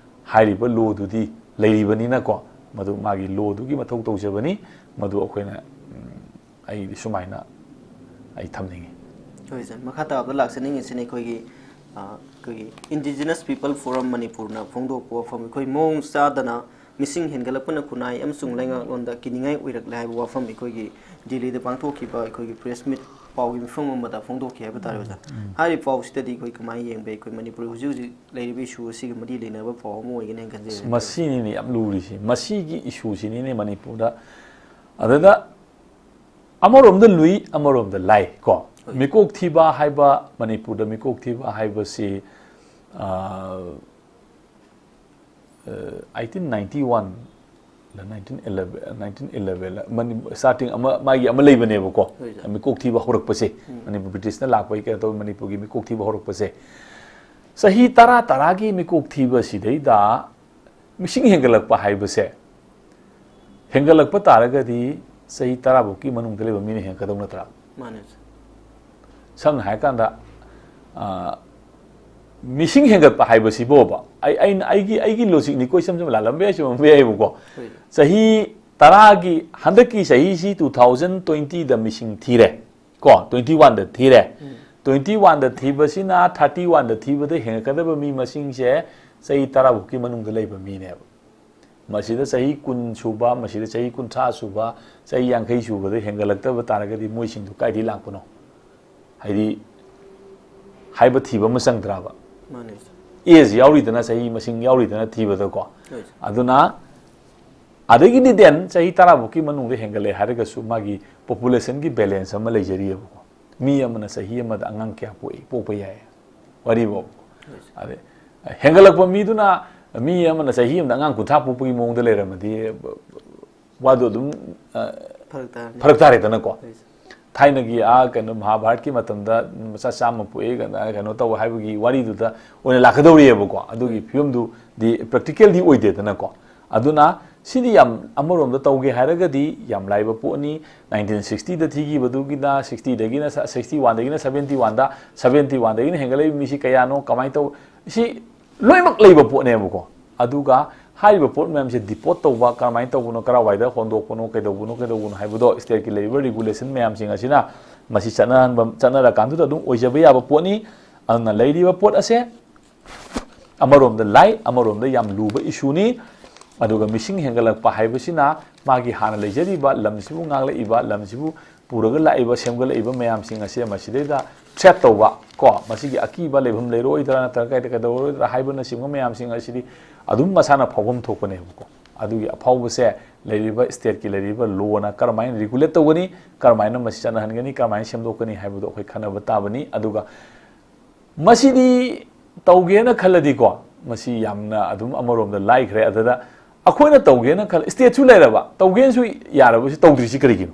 ꯍꯥꯏꯔꯤꯕ lawꯗꯨꯗꯤ ꯂꯩꯔꯤꯕꯅꯤꯅꯀꯣ, ꯃꯗꯨ ꯃꯥꯒꯤ lawꯗꯨꯒꯤ ꯃꯊꯧ ꯇꯧꯖꯕꯅꯤ꯫ ꯃꯗꯨ ꯑꯩꯈꯣꯏꯅ, ꯎꯝ, ꯑꯩꯗꯤ ꯁꯨꯃꯥꯏꯅ ꯑꯩ ꯊꯝꯅꯤꯡꯉꯤ꯫ ꯍꯣꯏ ꯁꯥꯔ, ꯃꯈꯥ ꯇꯥꯕꯗ ꯂꯥꯛꯆꯅꯤꯡꯉꯤꯁꯤꯅ ꯑꯩꯈꯣꯏꯒꯤ, ꯑ, ꯑꯩꯈꯣꯏꯒꯤ Indigenous People Forum ꯃꯅꯤꯄꯨꯔꯅ ꯐꯣꯡꯗꯣꯛꯄ ꯋꯥꯐꯝ, ꯑꯩꯈꯣꯏ ꯃꯑꯣꯡ ꯆꯥꯗꯅ ꯃꯤꯁꯤꯡ ꯍꯦꯟꯒꯠꯂꯛꯄꯅ ꯈꯨꯟꯅꯥꯏ ꯑꯃꯁꯨꯡ ꯂꯩꯉꯥꯛꯂꯣꯟꯗ ꯀꯤꯅꯤꯡꯉꯥꯏ ꯑꯣꯏꯔꯛꯂꯦ ꯍꯥꯏꯕ ꯋꯥꯐꯝ ꯑꯩꯈꯣꯏꯒꯤ ꯗꯤꯜꯂꯤꯗ ꯄꯥꯡꯊꯣꯛꯈꯤꯕ ꯑꯩꯈꯣꯏꯒꯤ press meet, ꯄꯥꯎꯒꯤ ꯃꯤꯐꯝ ꯑꯃꯗ ꯐꯣꯡꯗꯣꯛꯈꯤ ꯍꯥꯏꯕ ꯇꯥꯔꯦ ꯑꯣꯖꯥ꯫ ꯎꯝ꯫ ꯍꯥꯏꯔꯤꯕ ꯄꯥꯎꯁꯤꯗꯗꯤ ꯑꯩꯈꯣꯏ ꯀꯃꯥꯏꯅ ꯌꯦꯡꯕ, ꯑꯩꯈꯣꯏ ꯃꯅꯤꯄꯨꯔꯒꯤ ꯍꯧꯖꯤꯛ ꯍꯧꯖꯤꯛ ꯂꯩꯔꯤꯕ issue ꯑꯁꯤꯒ ꯃꯔꯤ ꯂꯩꯅꯕ ꯄꯥꯎ ꯑꯃ ꯑꯣꯏꯒꯅꯤ ꯍꯥꯏꯅ ꯈꯟꯖꯩ꯫ ꯃꯁꯤꯅꯤꯅꯦ ꯌꯥꯝ ꯂꯨꯔꯤꯁꯦ꯫ ꯃꯁꯤꯒꯤ issueꯁꯤꯅꯤꯅꯦ ꯃꯅꯤꯄꯨꯔꯗ꯫ ꯑꯗꯨꯗ ꯑꯃꯔꯣꯝꯗ ꯂꯨꯏ, ꯑꯃꯔꯣꯝꯗ ꯂꯥꯏ ꯀꯣ꯫ ꯍꯣꯏ꯫ ꯃꯤꯀꯣꯛ ꯊꯤꯕ ꯍꯥꯏꯕ, ꯃꯅꯤꯄꯨꯔꯗ ꯃꯤꯀꯣꯛ ꯊꯤꯕ ꯍꯥꯏꯕꯁꯤ, ꯑ, ꯑ, eighteen ninety-one ꯂ nineteen eleven, nineteen eleven ꯂ ꯃꯅꯤ-, starting ꯑꯃ, ꯃꯥꯒꯤ ꯑꯃ ꯂꯩꯕꯅꯦꯕꯀꯣ꯫ ꯍꯣꯏ, ꯁꯥꯔ꯫ ꯃꯤꯀꯣꯛ ꯊꯤꯕ ꯍꯧꯔꯛꯄꯁꯦ, ꯎꯝ꯫ ꯃꯅꯤꯄꯨꯔ ꯕ꯭ꯔꯤꯇꯤꯁꯅ ꯂꯥꯛꯄꯒꯤ ꯀꯩꯅꯣ ꯇꯧꯕ, ꯃꯅꯤꯄꯨꯔꯒꯤ ꯃꯤꯀꯣꯛ ꯊꯤꯕ ꯍꯧꯔꯛꯄꯁꯦ꯫ ꯆꯍꯤ ꯇꯔꯥ, ꯇꯔꯥꯒꯤ ꯃꯤꯀꯣꯛ ꯊꯤꯕꯁꯤꯗꯩꯗ ꯃꯤꯁꯤꯡ ꯍꯦꯟꯒꯠꯂꯛꯄ ꯍꯥꯏꯕꯁꯦ, ꯍꯦꯟꯒꯠꯂꯛꯄ ꯇꯥꯔꯒꯗꯤ ꯆꯍꯤ ꯇꯔꯥ ꯐꯥꯎꯀꯤ ꯃꯅꯨꯡꯗ ꯂꯩꯕ ꯃꯤꯅ ꯍꯦꯟꯒꯠꯀꯗꯧ ꯅꯠꯇ꯭ꯔꯥ? ꯃꯥꯅꯦ, ꯁꯥꯔ꯫ ꯁꯝꯅ ꯍꯥꯏꯔꯀꯥꯟꯗ, ꯑ, ꯃꯤꯁꯤꯡ ꯍꯦꯟꯒꯠꯄ ꯍꯥꯏꯕꯁꯤꯕꯣꯕ, ꯑꯩ, ꯑꯩꯅ, ꯑꯩꯒꯤ, ꯑꯩꯒꯤ logic ꯅꯤꯀꯣ, ꯏꯁꯝ ꯁꯝꯅ ꯂꯥꯜꯂꯝꯕ ꯌꯥꯏ, ꯆꯨꯝꯂꯝꯕ ꯌꯥꯏꯕꯀꯣ꯫ ꯍꯣꯏ꯫ ꯆꯍꯤ ꯇꯔꯥꯒꯤ, ꯍꯟꯗꯛꯀꯤ ꯆꯍꯤꯁꯤ two thousand twenty ꯗ ꯃꯤꯁꯤꯡ ꯊꯤꯔꯦ꯫ ꯀꯣ, twenty one ꯗ ꯊꯤꯔꯦ꯫ ꯎꯝ꯫ Twenty one ꯗ ꯊꯤꯕꯁꯤꯅ thirty one ꯗ ꯊꯤꯕꯗ ꯍꯦꯟꯒꯠꯀꯗꯕ ꯃꯤ ꯃꯁꯤꯡꯁꯦ ꯆꯍꯤ ꯇꯔꯥ ꯐꯥꯎꯀꯤ ꯃꯅꯨꯡꯗ ꯂꯩꯕ ꯃꯤꯅꯦꯕ꯫ ꯃꯁꯤꯗ ꯆꯍꯤ ꯀꯨꯟ ꯁꯨꯕ, ꯃꯁꯤꯗ ꯆꯍꯤ ꯀꯨꯟꯊ꯭ꯔꯥ ꯁꯨꯕ, ꯆꯍꯤ ꯌꯥꯡꯈꯩ ꯁꯨꯕꯗ ꯍꯦꯟꯒꯠꯂꯛꯇꯕ ꯇꯥꯔꯒꯗꯤ ꯃꯣꯏꯁꯤꯡꯗꯨ ꯀꯥꯏꯗꯒꯤ ꯂꯥꯛꯄꯅꯣ? ꯍꯥꯏꯗꯤ, ꯍꯥꯏꯕ ꯊꯤꯕ ꯑꯃ ꯆꯪꯗ꯭ꯔꯕ? ꯃꯥꯅꯦ, ꯁꯥꯔ꯫ Age ꯌꯥꯎꯔꯤꯗꯅ, ꯆꯍꯤ ꯃꯁꯤꯡ ꯌꯥꯎꯔꯤꯗꯅ ꯊꯤꯕꯗꯀꯣ꯫ ꯍꯣꯏ, ꯁꯥꯔ꯫ ꯑꯗꯨꯅ, ꯑꯗꯒꯤꯗꯤ then ꯆꯍꯤ ꯇꯔꯥ ꯐꯥꯎꯀꯤ ꯃꯅꯨꯡꯗ ꯍꯦꯟꯒꯠꯂꯦ ꯍꯥꯏꯔꯒꯁꯨ ꯃꯥꯒꯤ populationꯒꯤ balance ꯑꯃ ꯂꯩꯖꯔꯤꯑꯕꯀꯣ꯫ ꯃꯤ ꯑꯃꯅ ꯆꯍꯤ ꯑꯃꯗ ꯑꯉꯥꯡ ꯀꯌꯥ ꯄꯣꯛꯏ, ꯄꯣꯛꯄ ꯌꯥꯏ? ꯋꯥꯔꯤꯕꯣ꯫ ꯍꯣꯏ, ꯁꯥꯔ꯫ ꯑꯗꯩ ꯍꯦꯟꯒꯠꯂꯛꯄ ꯃꯤꯗꯨꯅ ꯃꯤ ꯑꯃꯅ ꯆꯍꯤ ꯑꯃꯗ ꯑꯉꯥꯡ ꯀꯨꯟꯊ꯭ꯔꯥ ꯄꯣꯛꯄꯒꯤ ꯃꯑꯣꯡꯗ ꯂꯩꯔꯝꯃꯗꯤ ꯋꯥꯗꯣ ꯑꯗꯨꯝ, ꯑ, ꯐꯔꯛ ꯇꯥꯔꯅꯤ꯫ ꯐꯔꯛ ꯇꯥꯔꯦꯗꯅꯀꯣ꯫ ꯍꯣꯏ, ꯁꯥꯔ꯫ ꯊꯥꯏꯅꯒꯤ, ꯑꯥ, ꯀꯩꯅꯣ, ꯃꯍꯥꯚꯥꯔꯠꯀꯤ ꯃꯇꯝꯗ ꯃꯆꯥ ꯆꯥꯝꯃ ꯄꯣꯛꯏ, ꯀꯩꯅꯣ, ꯀꯩꯅꯣ ꯇꯧꯋꯦ ꯍꯥꯏꯕꯒꯤ ꯋꯥꯔꯤꯗꯨꯗ ꯑꯣꯏꯅ ꯂꯥꯛꯀꯗꯧꯔꯤꯑꯕꯀꯣ꯫ ꯑꯗꯨꯒꯤ ꯐꯤꯕꯝꯗꯨꯗꯤ practical ꯗꯤ ꯑꯣꯏꯗꯦꯗꯅꯀꯣ꯫ ꯑꯗꯨꯅ ꯁꯤꯗꯤ ꯌꯥꯝ ꯑꯃꯔꯣꯝꯗ ꯇꯧꯒꯦ ꯍꯥꯏꯔꯒꯗꯤ ꯌꯥꯝ ꯂꯥꯏꯕ ꯄꯣꯠꯅꯤ꯫ Nineteen sixty ꯗ ꯊꯤꯈꯤꯕꯗꯨꯒꯤꯅ, sixty ꯗꯒꯤꯅ, sixty one ꯗꯒꯤꯅ seventy one ꯗ, seventy one ꯗꯒꯤꯅ ꯍꯦꯟꯒꯠꯂꯛꯏꯕ ꯃꯤꯁꯤ ꯀꯌꯥꯅꯣ, ꯀꯃꯥꯏꯅ ꯇꯧ, ꯁꯤ ꯂꯣꯏꯅꯃꯛ ꯂꯩꯕ ꯄꯣꯠꯅꯦꯕꯀꯣ꯫ ꯑꯗꯨꯒ ꯍꯥꯏꯔꯤꯕ ꯄꯣꯠ ꯃꯌꯥꯝꯁꯦ deport ꯇꯧꯕ, ꯀꯔꯝꯍꯥꯏꯅ ꯇꯧꯕꯅꯣ, ꯀꯔꯥꯏꯋꯥꯏꯗ ꯍꯣꯟꯗꯣꯛꯄꯅꯣ, ꯀꯩꯗꯧꯕꯅꯣ, ꯀꯩꯗꯧꯕꯅꯣ ꯍꯥꯏꯕꯗꯣ state ꯀꯤ ꯂꯩꯔꯤꯕ regulation ꯃꯌꯥꯝꯁꯤꯡ ꯑꯁꯤꯅ ꯃꯁꯤ ꯆꯠꯅꯍꯟꯕ, ꯆꯠꯅꯔꯀꯥꯟꯗꯨꯗ ꯑꯗꯨꯝ ꯑꯣꯏꯖꯕ ꯌꯥꯕ ꯄꯣꯠꯅꯤ꯫ ꯑꯗꯨꯅ ꯂꯩꯔꯤꯕ ꯄꯣꯠ ꯑꯁꯦ ꯑꯃꯔꯣꯝꯗ ꯂꯥꯏ, ꯑꯃꯔꯣꯝꯗ ꯌꯥꯝ ꯂꯨꯕ issue ꯅꯤ꯫ ꯑꯗꯨꯒ ꯃꯤꯁꯤꯡ ꯍꯦꯟꯒꯠꯂꯛꯄ ꯍꯥꯏꯕꯁꯤꯅ ꯃꯥꯒꯤ ꯍꯥꯟꯅ ꯂꯩꯖꯔꯤꯕ ꯂꯝꯁꯤꯕꯨ ꯉꯥꯛꯂꯛꯏꯕ, ꯂꯝꯁꯤꯕꯨ ꯄꯨꯔꯒ ꯂꯥꯛꯏꯕ, ꯁꯦꯝꯒꯠꯂꯛꯏꯕ ꯃꯌꯥꯝꯁꯤꯡ ꯑꯁꯦ ꯃꯁꯤꯗꯩꯗ threat ꯇꯧꯕ ꯀꯣ, ꯃꯁꯤꯒꯤ ꯑꯀꯤꯕ ꯂꯩꯐꯝ ꯂꯩꯔꯣꯏꯗ꯭ꯔꯥ ꯅꯠꯇ꯭ꯔꯒ ꯀꯩꯗ ꯀꯩꯗꯧꯔꯣꯏꯗ꯭ꯔꯥ ꯍꯥꯏꯕꯅꯆꯤꯡꯕ ꯃꯌꯥꯝꯁꯤꯡ ꯑꯁꯤꯗꯤ ꯑꯗꯨꯝ ꯃꯁꯥꯅ ꯐꯥꯎꯐꯝ ꯊꯣꯛꯄꯅꯦꯕꯀꯣ꯫ ꯑꯗꯨꯒꯤ ꯑꯐꯥꯎꯕꯁꯦ ꯂꯩꯔꯤꯕ state ꯀꯤ ꯂꯩꯔꯤꯕ law ꯅ ꯀꯔꯝꯍꯥꯏꯅ regulate ꯇꯧꯒꯅꯤ, ꯀꯔꯝꯍꯥꯏꯅ ꯃꯁꯤ ꯆꯠꯅꯍꯟꯒꯅꯤ, ꯀꯔꯝꯍꯥꯏꯅ ꯁꯦꯝꯗꯣꯛꯀꯅꯤ ꯍꯥꯏꯕꯗꯣ ꯑꯩꯈꯣꯏ ꯈꯟꯅꯕ ꯇꯥꯕꯅꯤ꯫ ꯑꯗꯨꯒ ꯃꯁꯤꯗꯤ ꯇꯧꯒꯦꯅ ꯈꯜꯂꯗꯤꯀꯣ, ꯃꯁꯤ ꯌꯥꯝꯅ ꯑꯗꯨꯝ ꯑꯃꯔꯣꯝꯗ ꯂꯥꯏꯈ꯭ꯔꯦ꯫ ꯑꯗꯨꯗ ꯑꯩꯈꯣꯏꯅ ꯇꯧꯒꯦꯅ ꯈꯜ-, state ꯁꯨ ꯂꯩꯔꯕ, ꯇꯧꯒꯦꯅꯁꯨ ꯌꯥꯔꯕꯁꯤ ꯇꯧꯗ꯭ꯔꯤꯁꯤ ꯀꯔꯤꯒꯤꯅꯣ?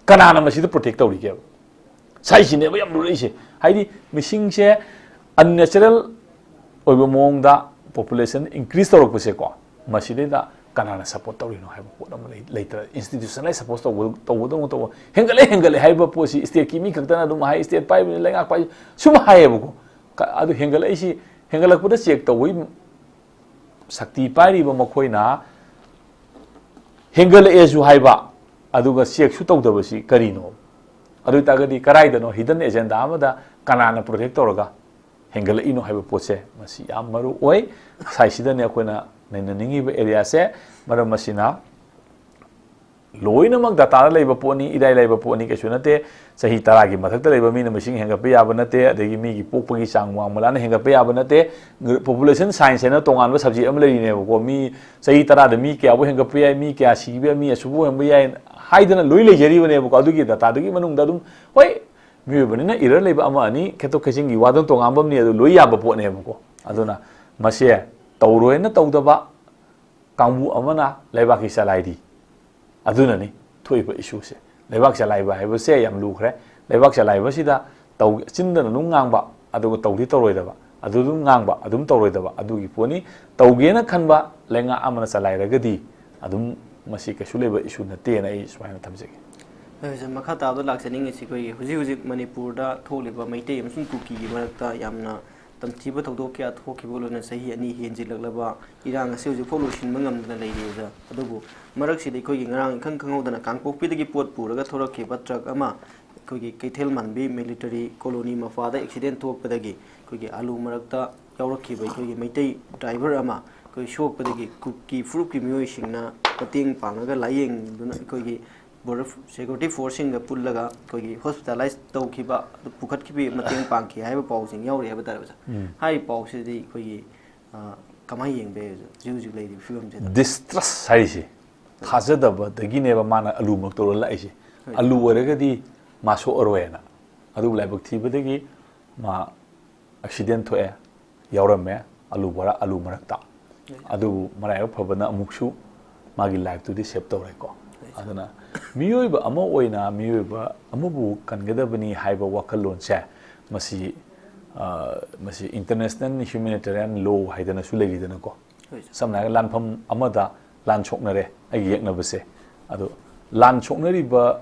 ꯀꯅꯥꯅ ꯃꯁꯤꯗ protect ꯇꯧꯔꯤꯒꯦꯕ? ꯁꯥꯏꯁꯤꯅꯦꯕ ꯌꯥꯝ ꯂꯨꯔꯛꯏꯁꯦ꯫ ꯍꯥꯏꯗꯤ ꯃꯤꯁꯤꯡꯁꯦ unnatural ꯑꯣꯏꯕ ꯃꯑꯣꯡꯗ population increase ꯇꯧꯔꯛꯄꯁꯦꯀꯣ, ꯃꯁꯤꯗꯩꯗ ꯀꯅꯥꯅ support ꯇꯧꯔꯤꯅꯣ ꯍꯥꯏꯕ ꯄꯣꯠ ꯑꯃ ꯂꯩ-, ꯂꯩꯇ꯭ꯔꯦ꯫ Institutionalize support ꯇꯧꯕ-, ꯇꯧꯕꯗꯧꯅ ꯇꯧꯕ꯫ ꯍꯦꯟꯒꯠꯂꯦ, ꯍꯦꯟꯒꯠꯂꯦ ꯍꯥꯏꯕ ꯄꯣꯠꯁꯤ state ꯀꯤ ꯃꯤ ꯈꯛꯇꯅ ꯑꯗꯨꯝ ꯍꯥꯏ, state ꯄꯥꯏꯕꯅꯤ, ꯂꯩꯉꯥꯛ ꯄꯥꯏ, ꯁꯨꯝ ꯍꯥꯏꯌꯦꯕꯀꯣ꯫ ꯀ-, ꯑꯗꯨ ꯍꯦꯟꯒꯠꯂꯛꯏꯁꯤ, ꯍꯦꯟꯒꯠꯂꯛꯄꯗ check ꯇꯧꯕꯒꯤ ꯁꯛꯇꯤ ꯄꯥꯏꯔꯤꯕ ꯃꯈꯣꯏꯅ ꯍꯦꯟꯒꯠꯂꯛꯑꯦꯁꯨ ꯍꯥꯏꯕ, ꯑꯗꯨꯒ check ꯁꯨ ꯇꯧꯗꯕꯁꯤ ꯀꯔꯤꯅꯣ? ꯑꯗꯨ ꯑꯣꯏꯇꯥꯔꯒꯗꯤ ꯀꯔꯥꯏꯗꯅꯣ hidden agenda ꯑꯃꯗ ꯀꯅꯥꯅ protect ꯇꯧꯔꯒ ꯍꯦꯟꯒꯠꯂꯛꯏꯅꯣ ꯍꯥꯏꯕ ꯄꯣꯠꯁꯦ, ꯃꯁꯤ ꯌꯥꯝ ꯃꯔꯨ ꯑꯣꯏ꯫ ꯉꯁꯥꯏꯁꯤꯗꯅꯦ ꯑꯩꯈꯣꯏꯅ ꯅꯩꯅꯅꯤꯡꯉꯤꯕ area ꯁꯦ꯫ ꯃꯔꯝ ꯑꯁꯤꯅ ꯂꯣꯏꯅꯃꯛ data ꯗ ꯂꯩꯕ ꯄꯣꯠꯅꯤ, ꯏꯔꯥꯏ ꯂꯥꯏꯕ ꯄꯣꯠꯅꯤ, ꯀꯩꯁꯨ ꯅꯠꯇꯦ꯫ ꯆꯍꯤ ꯇꯔꯥꯒꯤ ꯃꯊꯛꯇ ꯂꯩꯕ ꯃꯤꯅ ꯃꯁꯤꯡ ꯍꯦꯟꯒꯠꯄ ꯌꯥꯕ ꯅꯠꯇꯦ, ꯑꯗꯒꯤ ꯃꯤꯒꯤ ꯄꯣꯛꯄꯒꯤ ꯆꯥꯡ ꯋꯥꯡꯃ ꯂꯥꯟꯅ ꯍꯦꯟꯒꯠꯄ ꯌꯥꯕ ꯅꯠꯇꯦ꯫ Population science ꯍꯥꯏꯅ ꯇꯣꯉꯥꯟꯕ subject ꯑꯃ ꯂꯩꯔꯤꯅꯦꯕꯀꯣ꯫ ꯃꯤ ꯆꯍꯤ ꯇꯔꯥꯗ ꯃꯤ ꯀꯌꯥꯕꯨ ꯍꯦꯟꯒꯠꯄ ꯌꯥꯏ, ꯃꯤ ꯀꯌꯥ ꯁꯤꯕ ꯌꯥꯏ, ꯃꯤ ꯑꯁꯨꯛ ꯍꯦꯟꯕ ꯌꯥꯏ ꯍꯥꯏꯗꯅ ꯂꯣꯏ ꯂꯩꯖꯔꯤꯕꯅꯦꯕꯀꯣ꯫ ꯑꯗꯨꯒꯤ data ꯗꯨꯒꯤ ꯃꯅꯨꯡꯗ ꯑꯗꯨꯝ, ꯍꯣꯏ, ꯃꯤꯑꯣꯏꯕꯅꯤꯅ error ꯂꯩꯕ ꯑꯃ ꯑꯅꯤ, ꯈꯦꯠꯇꯣꯛ ꯈꯦꯠꯆꯤꯟꯒꯤ ꯋꯥꯗꯨꯅ ꯇꯣꯉꯥꯟꯕ ꯑꯃꯅꯤ, ꯑꯗꯨ ꯂꯣꯏ ꯌꯥꯕ ꯄꯣꯠꯅꯦꯕꯀꯣ꯫ ꯑꯗꯨꯅ ꯃꯁꯦ ꯇꯧꯔꯣꯏꯅ ꯇꯧꯗꯕ ꯀꯥꯡꯕꯨ ꯑꯃꯅ ꯂꯩꯕꯥꯛꯀꯤ ꯆꯂꯥꯏꯔꯤ꯫ ꯑꯗꯨꯅꯅꯤ ꯊꯣꯛꯏꯕ ꯏꯁꯨꯁꯦ꯫ ꯂꯩꯕꯥꯛ ꯆꯂꯥꯏꯕ ꯍꯥꯏꯕꯁꯦ ꯌꯥꯝ ꯂꯨꯈ꯭ꯔꯦ꯫ ꯂꯩꯕꯥꯛ ꯆꯂꯥꯏꯕꯁꯤꯗ ꯇꯧ-, ꯆꯤꯟꯗꯅ ꯑꯗꯨꯝ ꯉꯥꯡꯕ, ꯑꯗꯨꯒ ꯇꯧꯗꯤ ꯇꯧꯔꯣꯏꯗꯕ, ꯑꯗꯨ ꯑꯗꯨꯝ ꯉꯥꯡꯕ, ꯑꯗꯨꯝ ꯇꯧꯔꯣꯏꯗꯕ, ꯑꯗꯨꯒꯤ ꯄꯣꯠꯅꯤ꯫ ꯇꯧꯒꯦꯅ ꯈꯟꯕ ꯂꯩꯉꯥꯛ ꯑꯃꯅ ꯆꯂꯥꯏꯔꯒꯗꯤ ꯑꯗꯨꯝ ꯃꯁꯤ ꯀꯩꯁꯨ ꯂꯩꯕ ꯏꯁꯨ ꯅꯠꯇꯦꯅ ꯑꯩ ꯁꯨꯃꯥꯏꯅ ꯊꯝꯖꯒꯦ꯫ ꯍꯣꯏ, ꯁꯥꯔ, ꯃꯈꯥ ꯇꯥꯕꯗ ꯂꯥꯛꯆꯅꯤꯡꯉꯤꯁꯤ ꯑꯩꯈꯣꯏꯒꯤ ꯍꯧꯖꯤꯛ ꯍꯧꯖꯤꯛ ꯃꯅꯤꯄꯨꯔꯗ ꯊꯣꯛꯂꯤꯕ ꯃꯩꯇꯩ ꯑꯃꯁꯨꯡ ꯀꯨꯀꯤꯒꯤ ꯃꯔꯛꯇ ꯌꯥꯝꯅ ꯇꯝꯊꯤꯕ ꯊꯧꯗꯣꯛ ꯀꯌꯥ ꯊꯣꯛꯈꯤꯕꯒ ꯂꯣꯏꯅꯅ ꯆꯍꯤ ꯑꯅꯤ ꯍꯦꯟꯖꯤꯜꯂꯛꯂꯕ ꯏꯔꯥꯡ ꯑꯁꯤ ꯍꯧꯖꯤꯛꯐꯥꯎ ꯂꯣꯏꯁꯤꯟꯕ ꯉꯝꯗꯅ ꯂꯩꯔꯤ, ꯑꯣꯖꯥ꯫ ꯑꯗꯨꯕꯨ ꯃꯔꯛꯁꯤꯗ ꯑꯩꯈꯣꯏꯒꯤ ꯉꯔꯥꯡ ꯏꯈꯪ ꯈꯪꯍꯧꯗꯅ ꯀꯥꯡꯄꯣꯛꯄꯤꯗꯒꯤ ꯄꯣꯠ ꯄꯨꯔꯒ ꯊꯣꯔꯛꯈꯤꯕ ꯇ꯭ꯔꯛ ꯑꯃ ꯑꯩꯈꯣꯏꯒꯤ ꯀꯩꯊꯦꯜ ꯃꯥꯟꯕꯤ ꯃꯤꯂꯤꯇꯔꯤ ꯀꯣꯂꯣꯅꯤ ꯃꯄꯥꯗ ꯑꯦꯛꯁꯤꯗꯦꯟ ꯊꯣꯛꯄꯗꯒꯤ ꯑꯩꯈꯣꯏꯒꯤ ꯑꯥꯂꯨ ꯃꯔꯛꯇ ꯌꯥꯎꯔꯛꯈꯤꯕ ꯑꯩꯈꯣꯏꯒꯤ ꯃꯩꯇꯩ ꯗ꯭ꯔꯥꯏꯚꯔ ꯑꯃ ꯑꯩꯈꯣꯏ ꯁꯣꯛꯄꯗꯒꯤ ꯀꯨꯀꯤ ꯐꯨꯔꯨꯞꯀꯤ ꯃꯤꯑꯣꯏꯁꯤꯡꯅ ꯃꯇꯦꯡ ꯄꯥꯡꯉꯒ ꯂꯥꯏꯌꯦꯡꯗꯨꯅ ꯑꯩꯈꯣꯏꯒꯤ ꯕꯣꯔꯗꯔ ꯁꯦꯀ꯭ꯌꯨꯔꯤꯇꯤ ꯐꯣꯔꯁꯁꯤꯡꯒ ꯄꯨꯜꯂꯒ ꯑꯩꯈꯣꯏꯒꯤ ꯍꯣꯁꯄꯤꯇꯥꯂꯥꯏꯁ ꯇꯧꯈꯤꯕ, ꯑꯗꯨ ꯄꯨꯈꯠꯈꯤꯕꯒꯤ ꯃꯇꯦꯡ ꯄꯥꯡꯈꯤ ꯍꯥꯏꯕ ꯄꯥꯎꯁꯤꯡ ꯌꯥꯎꯔꯤ ꯍꯥꯏꯕ ꯇꯥꯔꯦ, ꯑꯣꯖꯥ꯫ ꯎꯝ꯫ ꯍꯥꯏꯔꯤꯕ ꯄꯥꯎꯁꯤꯗꯤ ꯑꯩꯈꯣꯏꯒꯤ, ꯑ, ꯀꯃꯥꯏꯅ ꯌꯦꯡꯕ ꯌꯥꯏ, ꯑꯣꯖꯥ, ꯍꯧꯖꯤꯛ ꯍꯧꯖꯤꯛ ꯂꯩꯔꯤꯕ ꯐꯤꯕꯝꯁꯤꯗ? ꯗꯤꯁꯇ꯭ꯔꯁ ꯍꯥꯏꯔꯤꯁꯦ ꯊꯥꯖꯗꯕꯗꯒꯤꯅꯦꯕ ꯃꯥꯅ ꯑꯂꯨꯃꯛ ꯇꯧꯔ ꯂꯥꯛꯏꯁꯦ꯫ ꯍꯣꯏ꯫ ꯑꯂꯨ ꯑꯣꯏꯔꯒꯗꯤ ꯃꯥ ꯁꯣꯛꯑꯔꯣꯏꯅ꯫ ꯑꯗꯨꯕꯨ ꯂꯥꯏꯕꯛ ꯊꯤꯕꯗꯒꯤ ꯃꯥ ꯑꯦꯛꯁꯤꯗꯦꯟ ꯊꯣꯛꯑꯦ, ꯌꯥꯎꯔꯝꯃꯦ ꯑꯂꯨ ꯕꯣꯔꯥ, ꯑꯂꯨ ꯃꯔꯛꯇ꯫ ꯑꯗꯨꯕꯨ ꯃꯔꯥꯏꯕꯛ ꯐꯕꯅ ꯑꯃꯨꯛꯁꯨ ꯃꯥꯒꯤ ꯂꯥꯏꯐꯇꯨꯗꯤ ꯁꯦꯞ ꯇꯧꯔꯦꯀꯣ꯫ ꯑꯗꯨꯅ ꯃꯤꯑꯣꯏꯕ ꯑꯃ ꯑꯣꯏꯅ ꯃꯤꯑꯣꯏꯕ ꯑꯃꯕꯨ ꯀꯟꯒꯗꯕꯅꯤ ꯍꯥꯏꯕ ꯋꯥꯈꯜꯂꯣꯟꯁꯦ ꯃꯁꯤ, ꯑ, ꯃꯁꯤ ꯏꯟꯇꯔꯅꯦꯁꯅꯦꯜ ꯍ꯭ꯌꯨꯃꯦꯅꯤꯇꯦꯔꯤꯌꯟ ꯂꯣ ꯍꯥꯏꯗꯅꯁꯨ ꯂꯩꯔꯤꯗꯅꯀꯣ꯫ ꯍꯣꯏ, ꯁꯥꯔ꯫ ꯁꯝꯅ ꯍꯥꯏꯔꯒ ꯂꯥꯟꯐꯝ ꯑꯃꯗ ꯂꯥꯟ ꯁꯣꯛꯅꯔꯦ, ꯑꯩꯒꯤ ꯌꯦꯛꯅꯕꯁꯦ꯫ ꯑꯗꯣ ꯂꯥꯟ ꯁꯣꯛꯅꯔꯤꯕ